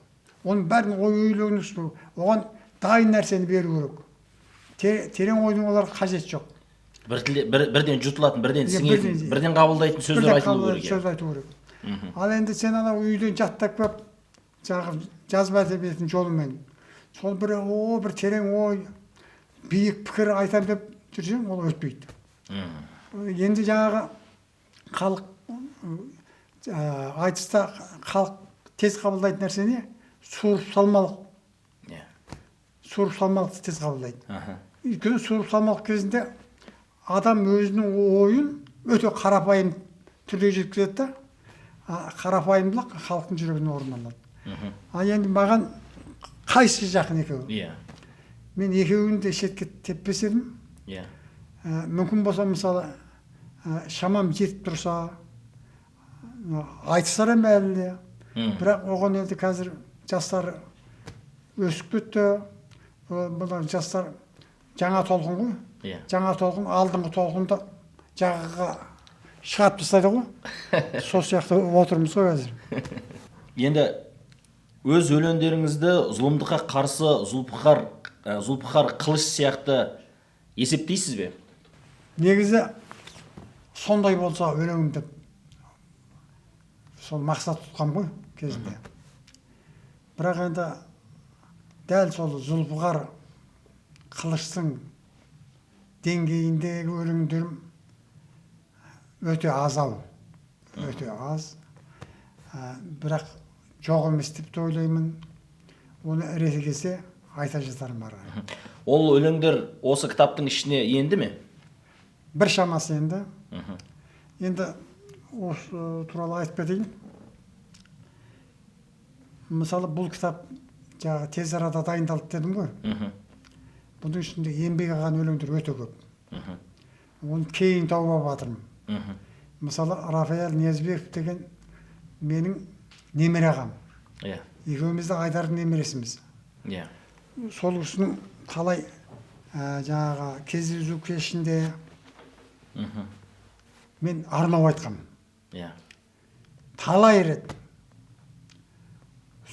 Оның бәрін ой ойлауының үстіне оған дайын нәрсені беру керек. Терең ойдың оларға қажеті жоқ. Бірден жұтылатын, бірден Иә, сіңетін, бірден қабылдайтын сөздер бірден айтылу қабылдайтын керек. Сөз айту керек. Ал енді сен анау үйден жаттап келіп, жаңағы жазба әдебиетінің жолымен сол бір бір терең ой, биік пікір айтамын деп жүрсең, ол өтпейді. Енді жаңағы халық айтыста халық тез қабылдайтын нәрсе не? Суырып салмалық. Иә. Суырып салмалықты тез қабылдайды. Аха. Өйткені суырып салмалық кезінде адам өзінің ойын өте қарапайым түрде жеткізеді да, қарапайымдылық халықтың жүрегіне орын алады. Ал енді маған қайсысы жақын екеуі? Иә. Мен екеуін де шетке теппес едім. Иә. Мүмкін болса, мысалы, шамам жетіп тұрса, айтысар едім әлі де. Бірақ оған енді қазір жастар өсіп кетті. Бұлар жастар жаңа толқын ғой. Иә. Жаңа толқын алдыңғы толқынды жағаға шығарып тастайды ғой. Сол сияқты отырмыз ғой қазір. Енді өз өлеңдеріңізді зұлымдыққа қарсы Зұлпықар қылыш сияқты есептейсіз бе? Негізі сондай болса өлеңім деп сол мақсат тұтқам ғой кезінде. Бірақ енді дәл сол Зұлпықар қылыштың деңгейіндегі өлеңдерім өте аз ау. Өте аз. Бірақ жоқ емес деп те ойлаймын. Оны реті келсе айта жатармын ары қарай. Ол өлеңдер осы кітаптың ішіне енді ме? Бір шамасы енді. Енді осы туралы айтып кетейін. Мысалы, бұл кітап жаңағы тез арада дайындалды дедім ғой. Бұның ішінде еңбек алған өлеңдер өте көп. Оны кейін тауып алып жатырмын. Мысалы, Рафаэль Ниязбеков деген менің немере ағам. Иә. Екеуміз де Айдардың немересіміз. Иә. Сол кісінің талай жаңағы кездесу кешінде мен арнау айтқам. Иә. Талай рет.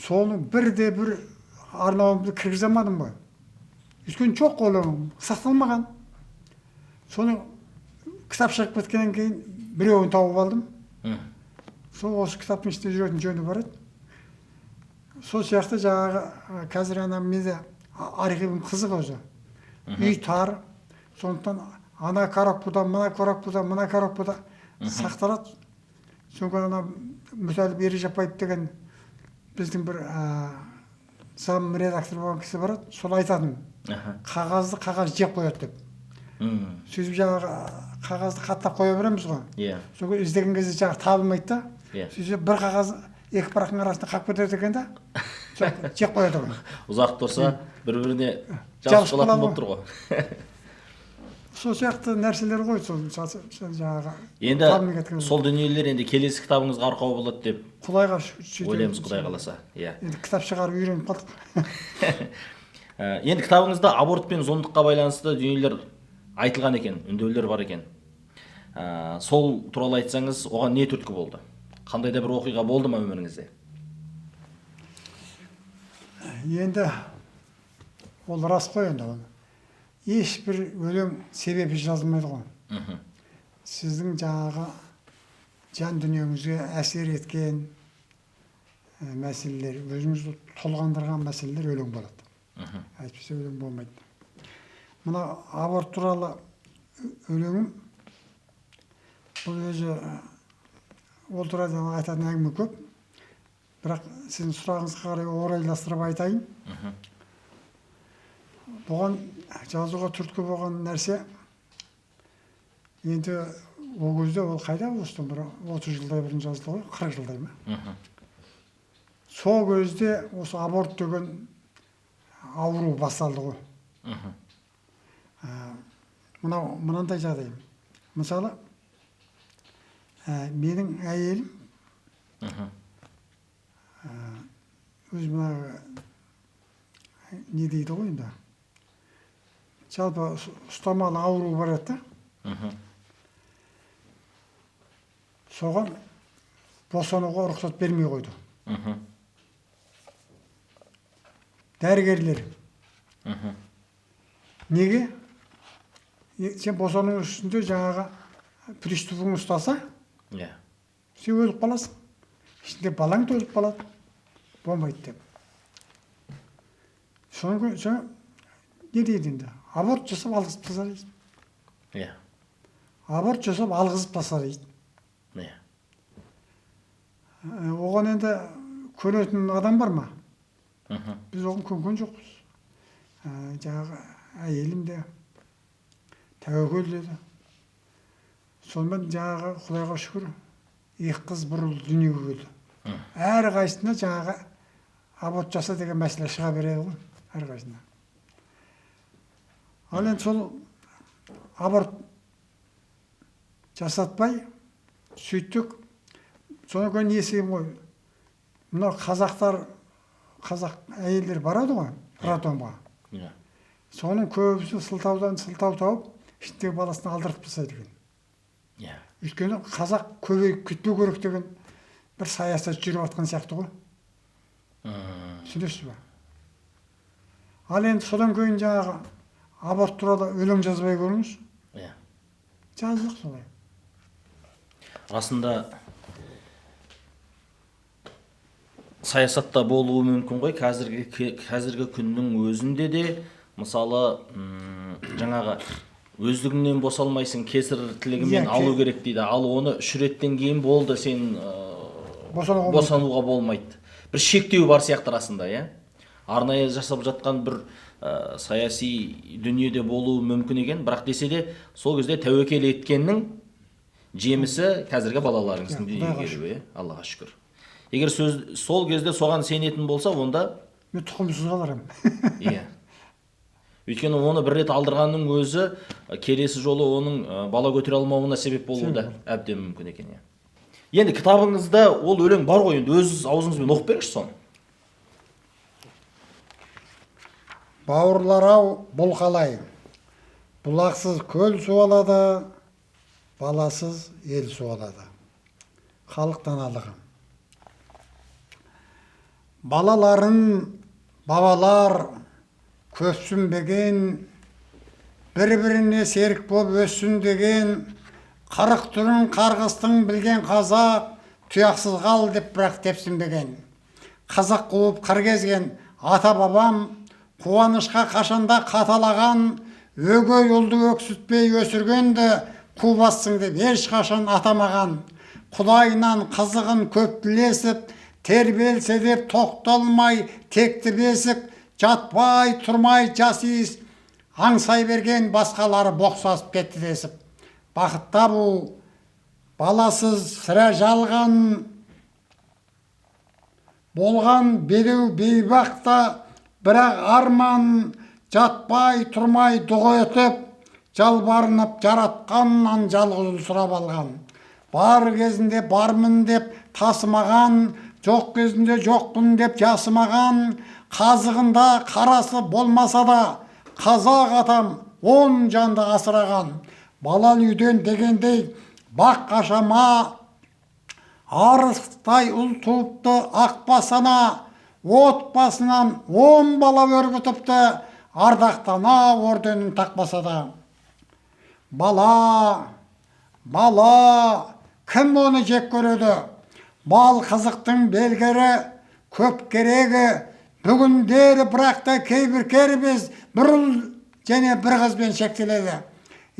Соның бірде бір арнауымды кіргізе алмадым ғой. Өйткені жоқ өлеңім, сақталмаған. Соны кітап шығып кеткеннен кейін біреуін тауып алдым. Сол осы кітаптың ішінде жүретін жөні бар еді. Сол сияқты жаңағы қазір ана менде архивім қызық өзі. Үй тар, сондықтан ана коробкада, мына коробкада, мына коробкада сақталады. Содан ана Мүтәліп Ережепбаев деген біздің бір зам редактор болған кісі бар еді, сол айтатын. Қағазды қағаз жеп қояды деп. Сөйтіп жаңағы қағазды қаттап қоя береміз ғой. Иә. Сол іздеген кезде жаңағы табылмайды да. Иә. Сөйтіп бір қағаз екі парақтың арасында қалып кетеді екен да. Жеп қояды ғой. Ұзақ тұрса бір-біріне жабысып қалатын болып тұр ғой. Сол сияқты нәрселер ғой, сол жаңағы. Енді сол дүниелер енді келесі кітабыңызға арқау болады деп Құдайға сөйтеміз. Ойлаймыз, Құдай қаласа. Иә. Енді кітап шығарып үйреніп қалдық. Енді кітабыңызда аборт пен зомдыққа байланысты дүниелер айтылған екен, үндеулер бар екен. Сол туралы айтсаңыз, оған не түрткі болды? Қандай да бір оқиға болды ма өміріңізде? Енді ол рас қой енді оны. Ешбір өлең себепсіз жазылмайды ғой. Сіздің жаңағы жан дүниеңізге әсер еткен мәселелер, өзіңізді толғандырған мәселелер өлең болады. Әйтпесе өлең болмайды. Мына аборт туралы өлеңім, бұл өзі ол туралы айтатын әңгіме көп. Бірақ сіздің сұрағыңызға қарай орайластырып айтайын. Бұған жазуға түрткі болған нәрсе, енді ол кезде ол қайда осыдан бір 30 жылдай бұрын жазылды ғой, 40 жылдай ма? Сол кезде осы аборт деген ауру басталды ғой. Мынау мынандай жағдай. Мысалы, менің әйелім өз мына не дейді ғой енді, жалпы ұстамалы ауру бар еді да, соған босануға рұқсат бермей қойды дәрігерлер. Неге? Сен босану үстінде жаңағы приступың ұстаса, сен өліп қаласың, ішінде балаң да өліп қалады, болмайды деп. Соны не дейді енді? Аборт жасап алғызып тастар дейді. Аборт жасап алғызып тастар дейді. Оған енді көнетін адам бар ма? Біз оған көнген жоқпыз. Жаңағы әйелім де тәуекел деді. Сонымен жаңағы Құдайға шүкір, екі қыз бір ұл дүниеге келді. Әрқайсысына жаңағы аборт жаса деген мәселе шыға береді ғой, әрқайсысына. Ал енді сол аборт жасатпай сөйттік. Содан кейін естігем ғой, мынау қазақтар, қазақ әйелдер барады ғой роддомға. Соның көбісі сылтаудан сылтау тауып, ішіндегі баласын алдыртып тастайды екен. Өйткені қазақ көбейіп кетпеу керек деген бір саясат жүріп жатқан сияқты ғой. Түсінесіз ба? Ал енді содан кейін жаңағы аборт туралы өлең жазбай көріңіз. Жаздық солай. Расында саясатта болуы мүмкін ғой. Қазіргі күннің өзінде де, мысалы, жаңағы өздігіңнен босалмайсың, кесір тілігімен алу керек дейді. Ал оны 3 реттен кейін болды, сен босануға болмайды. Бір шектеу бар сияқты расында, иә? Арнайы жасап жатқан бір саяси дүниеде болуы мүмкін екен, бірақ десе де сол кезде тәуекел еткеннің жемісі қазіргі балаларыңыздың дүниеге келуі, иә? Аллаға шүкір. Егер сөз сол кезде соған сенетін болса, онда мен тұқымсыз қалар едім. Иә. Өйткені оны бір рет алдырғанның өзі келесі жолы оның бала көтере алмауына себеп болуы да әбден мүмкін екен, иә. Енді кітабыңызда ол өлең бар ғой, енді өз аузыңызбен оқып беріңізші соны. Бауырлар ау, бұл қалай? Бұлақсыз көл суалады, баласыз ел суалады. Халық даналығы. Балаларын бабалар көпсінбеген, бір-біріне серік боп өссін деген, 40 түрін қарғыстың білген қазақ, тұяқсыз қал деп бірақ тепсінбеген. Қазақ қуып қыр кезген ата-бабам, қуанышқа қашанда қаталаған, өгей ұлды өксітпей өсіргенді, қу бассың деп ешқашан атамаған. Құдайынан қызығын көп тілесіп, тербелсе деп тоқталмай текті бесік, жатпай тұрмай жас иіс, аңсай берген басқалары боқсасып кетті десіп. Бақыт табу баласыз сірә жалған, болған бедеу бейбақ та бірақ арман, жатпай тұрмай дұға етіп, жалбарынып жаратқаннан жалғыз ұл сұрап алған. Бар кезінде бармын деп тасымаған, жоқ кезінде жоқпын деп жасымаған, қазығында қарасы болмаса да, қазақ атам 10 жанды асыраған. Балалы үйден дегендей бақ қашама, арыстай ұл туыпты ақ басана, отбасынан 10 бала өрбітіпті, ардақтана орденін тақпаса да. Бала, бала, кім оны жек көреді? Бал қызықтың белгері, көп керегі, бүгіндері бірақ та кейбір кербез бір ұл және бір қызбен шектеледі.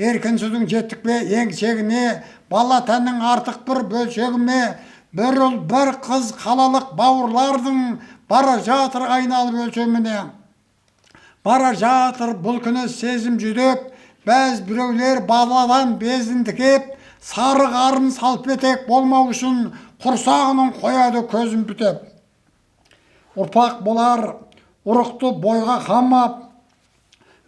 Еркінсудің жеттік пе ең шегіне, бала тәннің артық бір бөлшегіме, бір ұл бір қыз қалалық бауырлардың бара жатыр айналып өлшеміне. Бара жатыр бұл күні сезім жүдеп, бәз біреулер баладан безін тікеп, сары қарын салпетек болмау үшін құрсағының қояды көзін бүтеп. Ұрпақ болар ұрықты бойға қамап,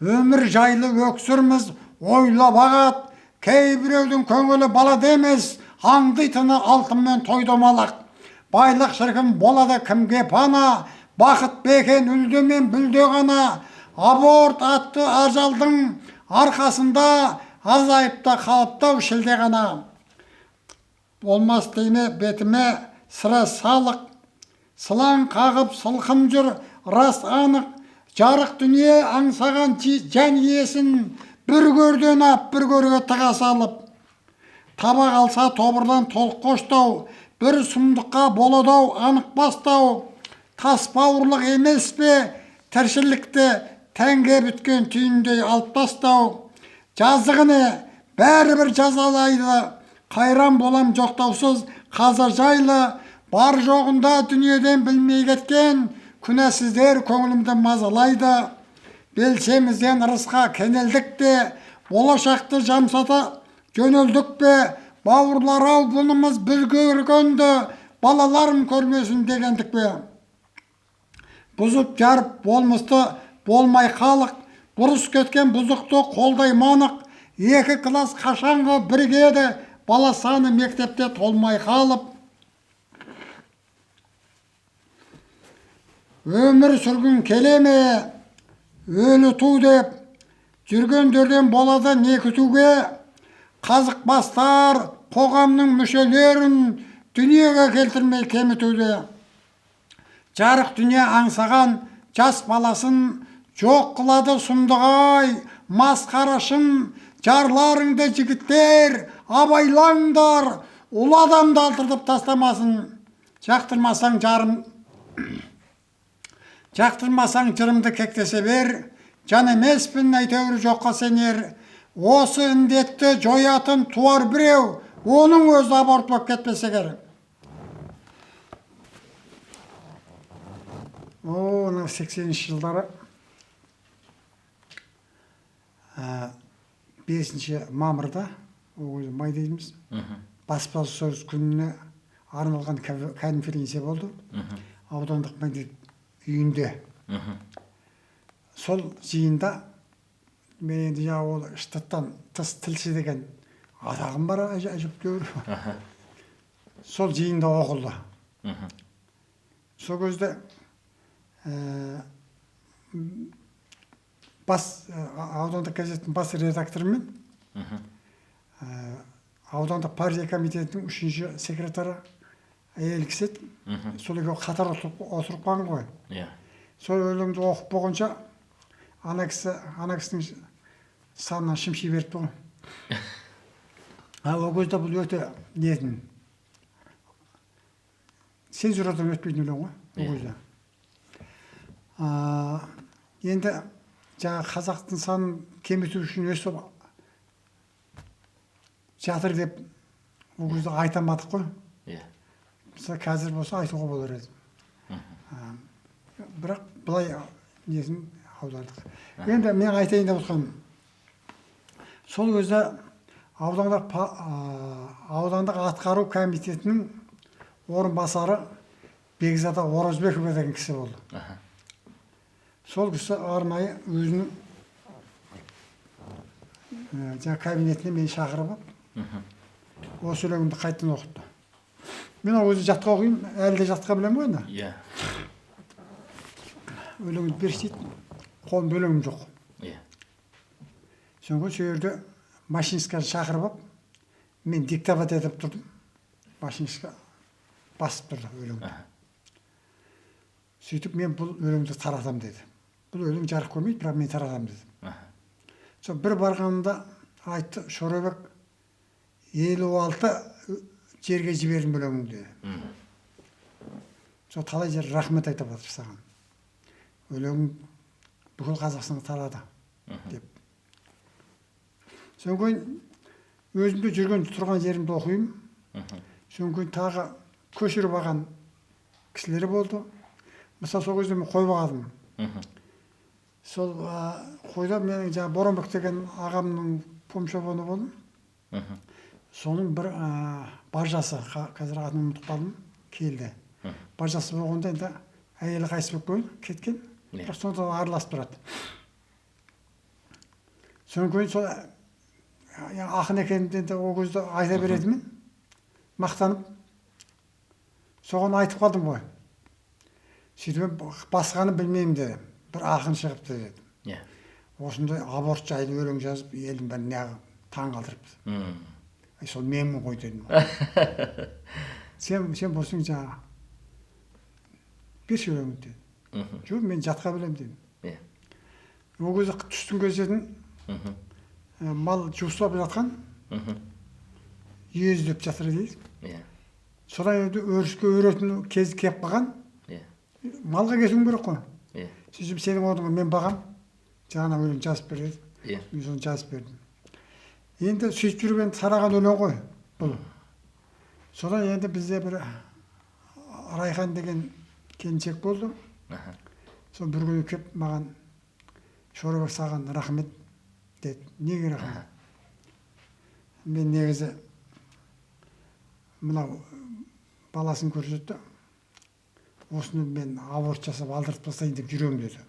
өмір жайлы өксірміз ойлап ағат. Кейбіреудің көңілі балада емес, аңдитыны алтынмен той домалақ. Байлық шіркін болады кімге пана, бақыт бекен үлде мен бүлде ғана. Аборт атты ажалдың арқасында азайып та қалыптау шілде ғана. Болмас деме бетіме сірә салық, сылаң қағып сылқым жүр рас анық. Жарық дүние аңсаған жан иесін бір көрден ап бір көрге тыға салып. Таба қалса тобырдан толық қоштау, бір сұмдыққа болады-ау анық бастау. Тас бауырлық емес пе тіршілікті тәнге біткен түйіндей алып тастау. Жазығы не, бәрібір жазалайды, қайран болам жоқтаусыз қаза жайлы. Бар жоғында дүниеден білмей кеткен күнәсіздер көңілімді мазалайды. Белшемізден ырысқа кенелдік те, болашақты жамсата жөнелдік пе? Бауырлар ау бұнымыз біз көргенді, балаларым көрмесін дегендік пе? Бұзып жарып болмысты болмай халық, бұрыс кеткен бұзықты қолдай манық. Екі класс қашанғы бірге еді, бала саны мектепте толмай қалып. Өмір сүргін келе ме, өлі ту деп, жүргендерден болады не күтуге. Қазық бастар қоғамның мүшелерін дүниеге келтірмей кемітуде. Жарық дүние аңсаған жас баласын жоқ қылады сұмдық-ай, масқарашын. Жарларыңды жігіттер, абайлаңдар, ұлы адамды алдыртып тастамасын. Жақтырмасаң жарым, жақтырмасаң жырымды кектесе бер, жан емеспін әйтеуір жоққа сенер. Осы індетті жоятын туар біреу, оның өзі аборт болып кетпесе керек. О, 80-ші жылдары 5 мамырда, ол кезде май дейміз, баспасөз күніне арналған конференция болды. Аудандық мәдениет үйінде. Сол жиында мен енді жаңа ол штаттан тыс тілші деген атағым бар әжептәуір. Сол жиында оқылды. Сол кезде бас аудандық газеттің бас редакторымен аудандық партия комитетінің 3-ші секретары әйел кісі еді. Сол екеуі қатар отырып қалған ғой. Сол өлеңді оқып болғанша ана кісінің санынан шымши беріпті ғой. Ол кезде бұл өте нетін, цензурадан өтпейтін өлең ғой ол кезде. Енді жаңа қазақтың санын кеміту үшін өстіп жатыр деп ол кезде айта алмадық қой. Мысалы қазір болса айтуға болар еді. Бірақ былай несін аудардық. Енді мен айтайын деп отырғаным, сол кезде аудандық атқару комитетінің орынбасары Бекзада Оразбекова деген кісі болды. Сол кісі арнайы өзінің жаңа кабинетіне мені шақырып алып, осы өлеңімді қайтадан оқытты. Мен ол өзі жатқа оқимын, әлі де жатқа білемін ғой енді. Өлеңімді берші дейді, қолымда өлеңім жоқ. Содан кейін сол жерде машинистканы шақырып алып, мен диктовать етіп тұрдым. Машинистка басып тұрды өлеңді. Сөйтіп мен бұл өлеңді таратамын деді. Бұл өлең жарық көрмейді, бірақ мен таратамын деді. Сол бір барғанымда айтты, Шорабек 56 жерге жібердім өлеңіңді деді. Сол талай жер рахмет айтып жатыр саған. Өлеңің бүкіл Қазақстанға тарады деп. Содан кейін өзімде жүрген тұрған жерімді оқимын. Содан кейін тағы көшіріп алған кісілер болды. Мысалы сол кезде мен қой бағадым. Сол қойда менің жаңа Боранбек деген ағамның помшобаны болдым. Соның бір баржасы, қазір атын ұмытып қалдым, келді. Баржасы болғанда енді әйелі қайтыс болып кеткен, бірақ сонда араласып тұрады. Содан кейін сол Ақын екенімді енді ол кезде айта беретінмін, мақтанып. Соған айтып қалдым ғой. Сөйтіп басқаны білмеймін дедім. Бір ақын шығыпты дедім. Иә. Осындай аборт жайлы өлең жазып, елдің бәрін неғып таң қалдырыпты. Сол менмін ғой дедім. Сен болсаң жаңағы берші өлеңіңді дедім. Жоқ, мен жатқа білемін дедім. Иә. Ол кезде түстің кезі мал жусап жатқан, езіліп жатыр дейді. Иә. Содан енді өріске өретін кез келіп қалған. Иә. Малға кетуің керек қой. Иә. Сөйтіп сенің орныңа мен бағам, жаңа өлең жазып бер деді. Иә. Мен соны жазып бердім. Енді сөйтіп жүріп енді тараған өлең ғой бұл. Содан енді бізде бір Райхан деген келіншек болды. Сол бір күні келіп маған, Шорабек, саған рахмет деді. Неге рахмет? Мен негізі мынау баласын көрсетті. Осыны мен аборт жасап алдыртып тастайын деп жүремін деді.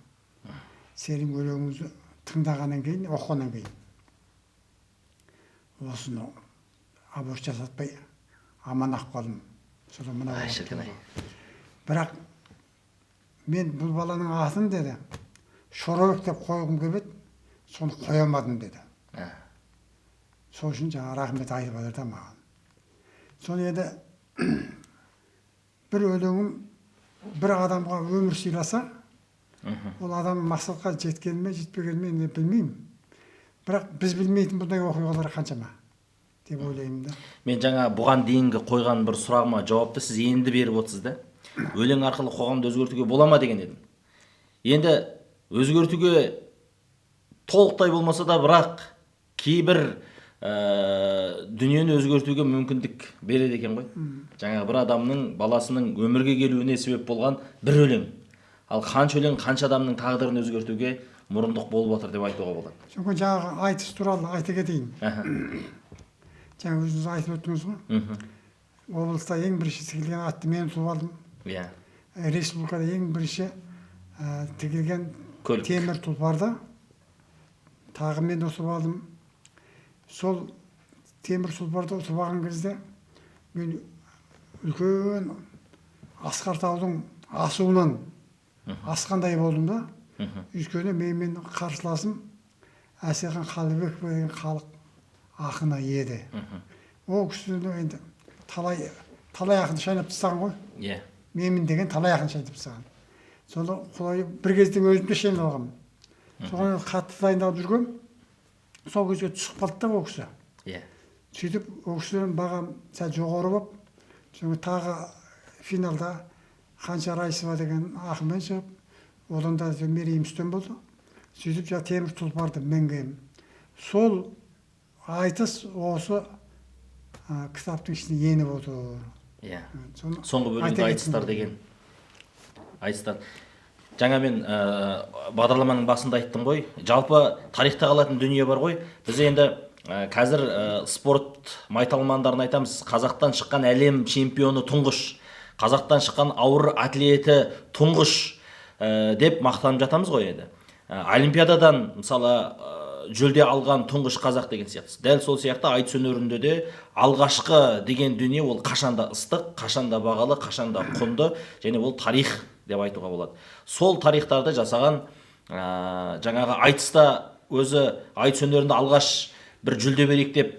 Сенің өлеңіңді тыңдағаннан кейін, оқығаннан кейін осыны аборт жасатпай аман ақ қалдым. Содан мына Ай, бала шіркін ай. Бірақ мен бұл баланың атын деді, Шорабек деп қойғым келіп еді, соны қоя алмадым деді. Сол үшін жаңа рахмет айтып жатыр да маған. Соны енді бір өлеңім бір адамға өмір сыйласа, ол адам мақсатқа жеткені ме, жетпегені ме енді білмеймін. Бірақ біз білмейтін бұндай оқиғалар қаншама деп ойлаймын да. Мен жаңа бұған дейінгі қойған бір сұрағыма жауапты сіз енді беріп отырсыз да. Өлең арқылы қоғамды өзгертуге бола ма деген едім. Енді өзгертуге толықтай болмаса да, бірақ кейбір дүниені өзгертуге мүмкіндік береді екен ғой. Жаңағы бір адамның баласының өмірге келуіне себеп болған бір өлең. Ал қанша өлең қанша адамның тағдырын өзгертуге мұрындық болып отыр деп айтуға болады. Содан жаңағы айтыс туралы айта кетейін. Жаңа өзіңіз айтып өттіңіз ғой. Облыста ең бірінші тігілген атты мен ұтып алдым. Иә. Республикада ең бірінші тігілген көлік. Темір тұлпарды тағы мен ұтып алдым. Сол темір тұлпарды ұтып алған кезде мен үлкен асқар таудың асуынан асқандай болдым да. Өйткені менімен қарсыласым Әселхан Қалыбеков деген халық ақыны еді. Ол кісіні енді талай талай ақын шайнап тастаған ғой. Иә. Менмін деген талай ақын шайнап тастаған. Соны құлай бір кезде өзім де шайнап алғанмын. Соған қатты дайындалып жүргем. Сол кезге түсіп қалды да ол кісі. Иә. Сөйтіп ол кісіден бағам сәл жоғары болып, содан тағы финалда Қанша Райсова деген ақынмен шығып, одан да мерейім үстем болды. Сөйтіп жаңа темір тұлпарды мінгенмін. Сол айтыс осы кітаптың ішіне еніп отыр. Иә. Соны Соңғы бөлімде айта айтыстар кеткім. Деген. Айтыстар. Жаңа мен бағдарламаның басында айттым ғой. Жалпы тарихта қалатын дүние бар ғой. Біз енді қазір спорт майталмандарын айтамыз. Қазақтан шыққан әлем чемпионы тұңғыш, қазақтан шыққан ауыр атлеті тұңғыш деп мақтанып жатамыз ғой енді. Олимпиададан мысалы жүлде алған тұңғыш қазақ деген сияқты. Дәл сол сияқты айтыс өнерінде де алғашқы деген дүние ол қашанда ыстық, қашанда бағалы, қашанда құнды және ол тарих деп айтуға болады. Сол тарихтарды жасаған жаңағы айтыста өзі айтыс өнерінде алғаш бір жүлде берейік деп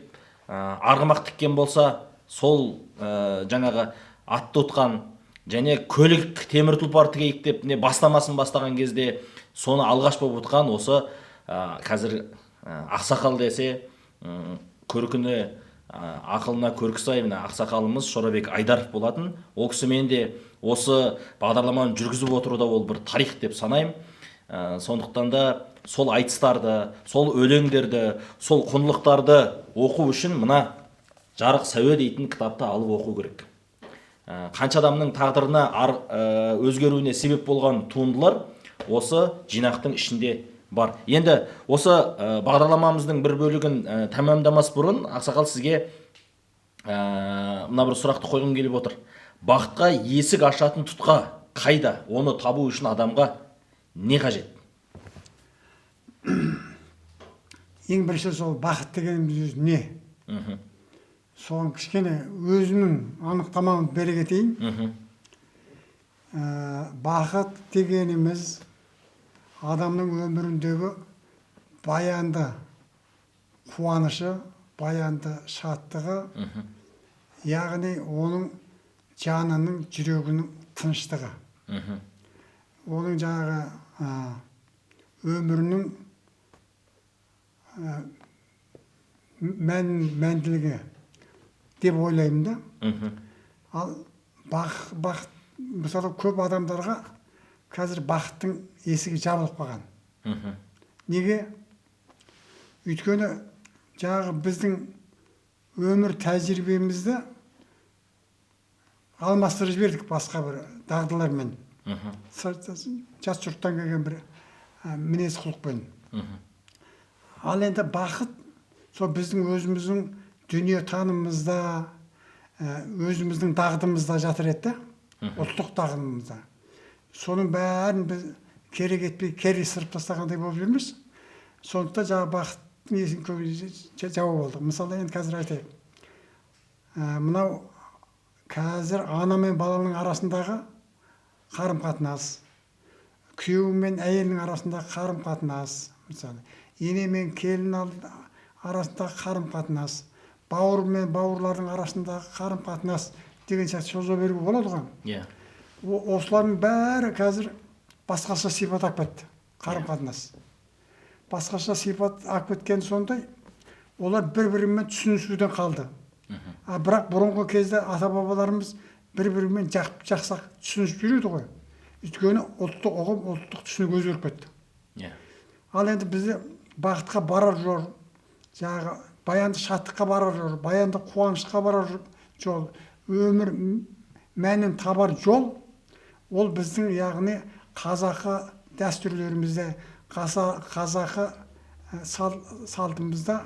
арғымақ тіккен болса, сол жаңағы атты ұтқан және көлік темір тұлпар тігейік деп не бастамасын бастаған кезде соны алғаш болып ұтқан осы қазір ақсақал десе көркіне ақылына көркі сай мына ақсақалымыз Шорабек Айдаров болатын. Ол кісімен де осы бағдарламаны жүргізіп отыруда ол бір тарих деп санаймын. Сондықтан да сол айтыстарды, сол өлеңдерді, сол құндылықтарды оқу үшін мына Жарық сәуе дейтін кітапты алып оқу керек. Қанша адамның тағдырына өзгеруіне себеп болған туындылар осы жинақтың ішінде бар. Енді осы бағдарламамыздың бір бөлігін тәмамдамас бұрын ақсақал сізге мына бір сұрақты қойғым келіп отыр. Бақытқа есік ашатын тұтқа қайда? Оны табу үшін адамға не қажет? Ең бірінші сол бақыт дегеніміз өзі не? Соған кішкене өзімнің анықтамамды бере кетейін. Бақыт дегеніміз адамның өміріндегі баянды қуанышы, баянды шаттығы, яғни оның жанының, жүрегінің тыныштығы. Оның жаңағы өмірінің мәнділігі деп ойлаймын да. Ал бақыт, мысалы, көп адамдарға қазір бақыттың есігі жабылып қалған. Неге? Өйткені жаңағы біздің өмір тәжірибемізді алмастырып жібердік басқа бір дағдылармен. Жат жұрттан келген бір мінез құлықпен. Ал енді бақыт сол біздің өзіміздің дүние танымымызда, өзіміздің дағдымызда жатыр еді да, ұлттық дағдымызда. Соның бәрін біз керек етпей, кері ысырып тастағандай болып жүрміз. Сондықтан жаңағы бақыттың есігін көп жауып алдық. Мысалы, енді қазір айтайық. Мынау қазір ана мен баланың арасындағы қарым қатынас, күйеу мен әйелінің арасындағы қарым қатынас, мысалы, ене мен келін арасындағы қарым қатынас, бауыр мен бауырлардың арасындағы қарым қатынас деген сияқты соза беруге болады ғой. Иә. Осылардың бәрі қазір басқаша сипат алып кетті, қарым қатынас. Басқаша сипат алып кеткен сондай, олар бір бірімен түсінісуден қалды. А бірақ бұрынғы кезде ата бабаларымыз бір бірімен жақсы түсінісіп жүреді ғой. Өйткені ұлттық ұғым, ұлттық түсінік өзгеріп кетті. Иә. Ал енді бізде бақытқа барар жол, жаңағы баянды шаттыққа барар жол, баянды қуанышқа барар жол, өмір мәнін табар жол, ол біздің, яғни қазақы дәстүрлерімізде, қазақы салтымызда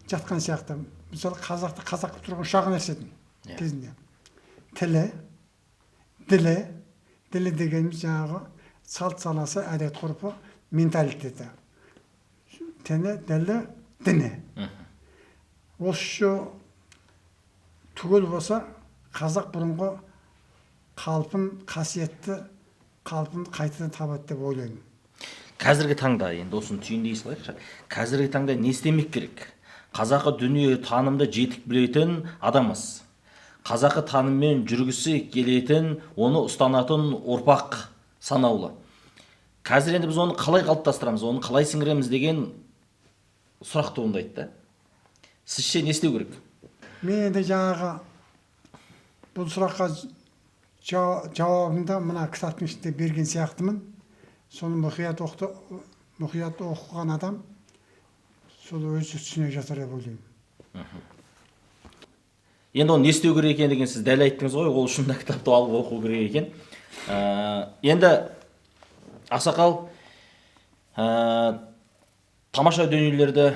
жатқан сияқты. Мысалы, қазақты қазақ қылып тұрған үш-ақ нәрсе кезінде. Тілі, ділі, ділі дегеніміз жаңағы салт санасы, әдет ғұрпы, менталитеті. Тілі, ділі, діні. Осы түгел болса, қазақ бұрынғы қалпын, қасиетті қалпын қайтадан табады деп ойлаймын. Қазіргі таңда, енді осыны түйіндей салайықшы, қазіргі таңда не істемек керек? Қазақы дүние танымды жетік білетін адамыз. Қазақы таныммен жүргісі келетін, оны ұстанатын ұрпақ санаулы. Қазір енді біз оны қалай қалыптастырамыз, оны қалай сіңіреміз деген сұрақ туындайды да. Сізше не істеу керек? Мен енді жаңағы бұл сұраққа жауабымды мына кітаптың ішінде берген сияқтымын. Соны мұқият оқыған адам сол өзі түсіне жатар деп ойлаймын. Енді оны не істеу керек екен деген сіз дәл айттыңыз ғой, ол үшін де кітапты алып оқу керек екен. Енді ақсақал, тамаша дүниелерді,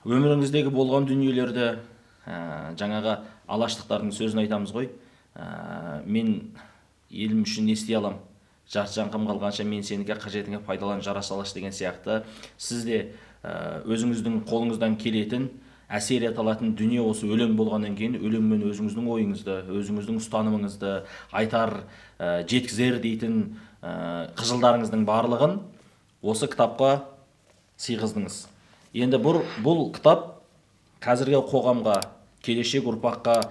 өміріңіздегі болған дүниелерді, жаңағы алаштықтардың сөзін айтамыз ғой. Мен елім үшін не істей алам? Жарты жаңқым қалғанша мен сенікі қажетіңе пайдалан жара салаш деген сияқты. Сіз де өзіңіздің қолыңыздан келетін, әсер ете алатын дүние осы өлең болғаннан кейін өлеңмен өзіңіздің ойыңызды, өзіңіздің ұстанымыңызды айтар, жеткізер дейтін қыжылдарыңыздың барлығын осы кітапқа сыйғыздыңыз. Енді бұл кітап қазіргі қоғамға, келешек ұрпаққа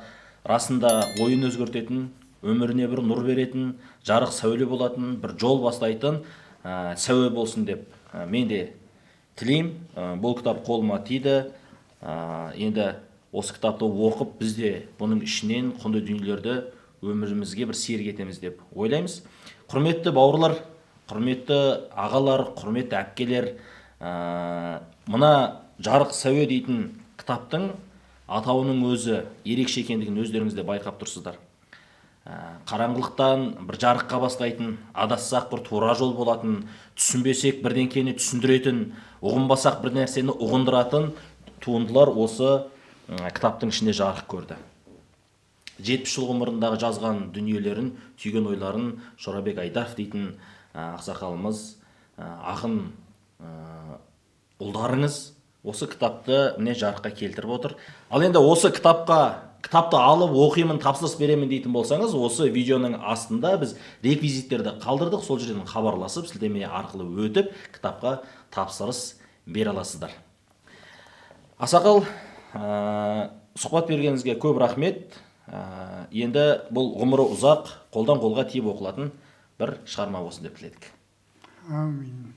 расында ойын өзгертетін, өміріне бір нұр беретін, жарық сәуле болатын, бір жол бастайтын сәуе болсын деп мен де тілеймін. Бұл кітап қолыма тиді. Енді осы кітапты оқып, біз де бұның ішінен құнды дүниелерді өмірімізге бір серік етеміз деп ойлаймыз. Құрметті бауырлар, құрметті ағалар, құрметті әпкелер, мына жарық сәуе дейтін кітаптың атауының өзі ерекше екендігін өздеріңіз де байқап тұрсыздар. Қараңғылықтан бір жарыққа бастайтын, адассақ бір тура жол болатын, түсінбесек бірдеңкені түсіндіретін, ұғынбасақ бір нәрсені ұғындыратын туындылар осы кітаптың ішінде жарық көрді. 70 жыл ғұмырындағы жазған дүниелерін, түйген ойларын Шорабек Айдаров дейтін ақсақалымыз, ақын ұлдарыңыз Осы кітапты міне жарыққа келтіріп отыр. Ал енді осы кітапты алып оқимын, тапсырыс беремін дейтін болсаңыз, осы видеоның астында біз реквизиттерді қалдырдық. Сол жерден хабарласып, сілтеме арқылы өтіп, кітапқа тапсырыс бере аласыздар. Ақсақал, сұхбат бергеніңізге көп рахмет. Енді бұл ғұмыры ұзақ, қолдан қолға тиіп оқылатын бір шығарма болсын деп тіледік. Әумин.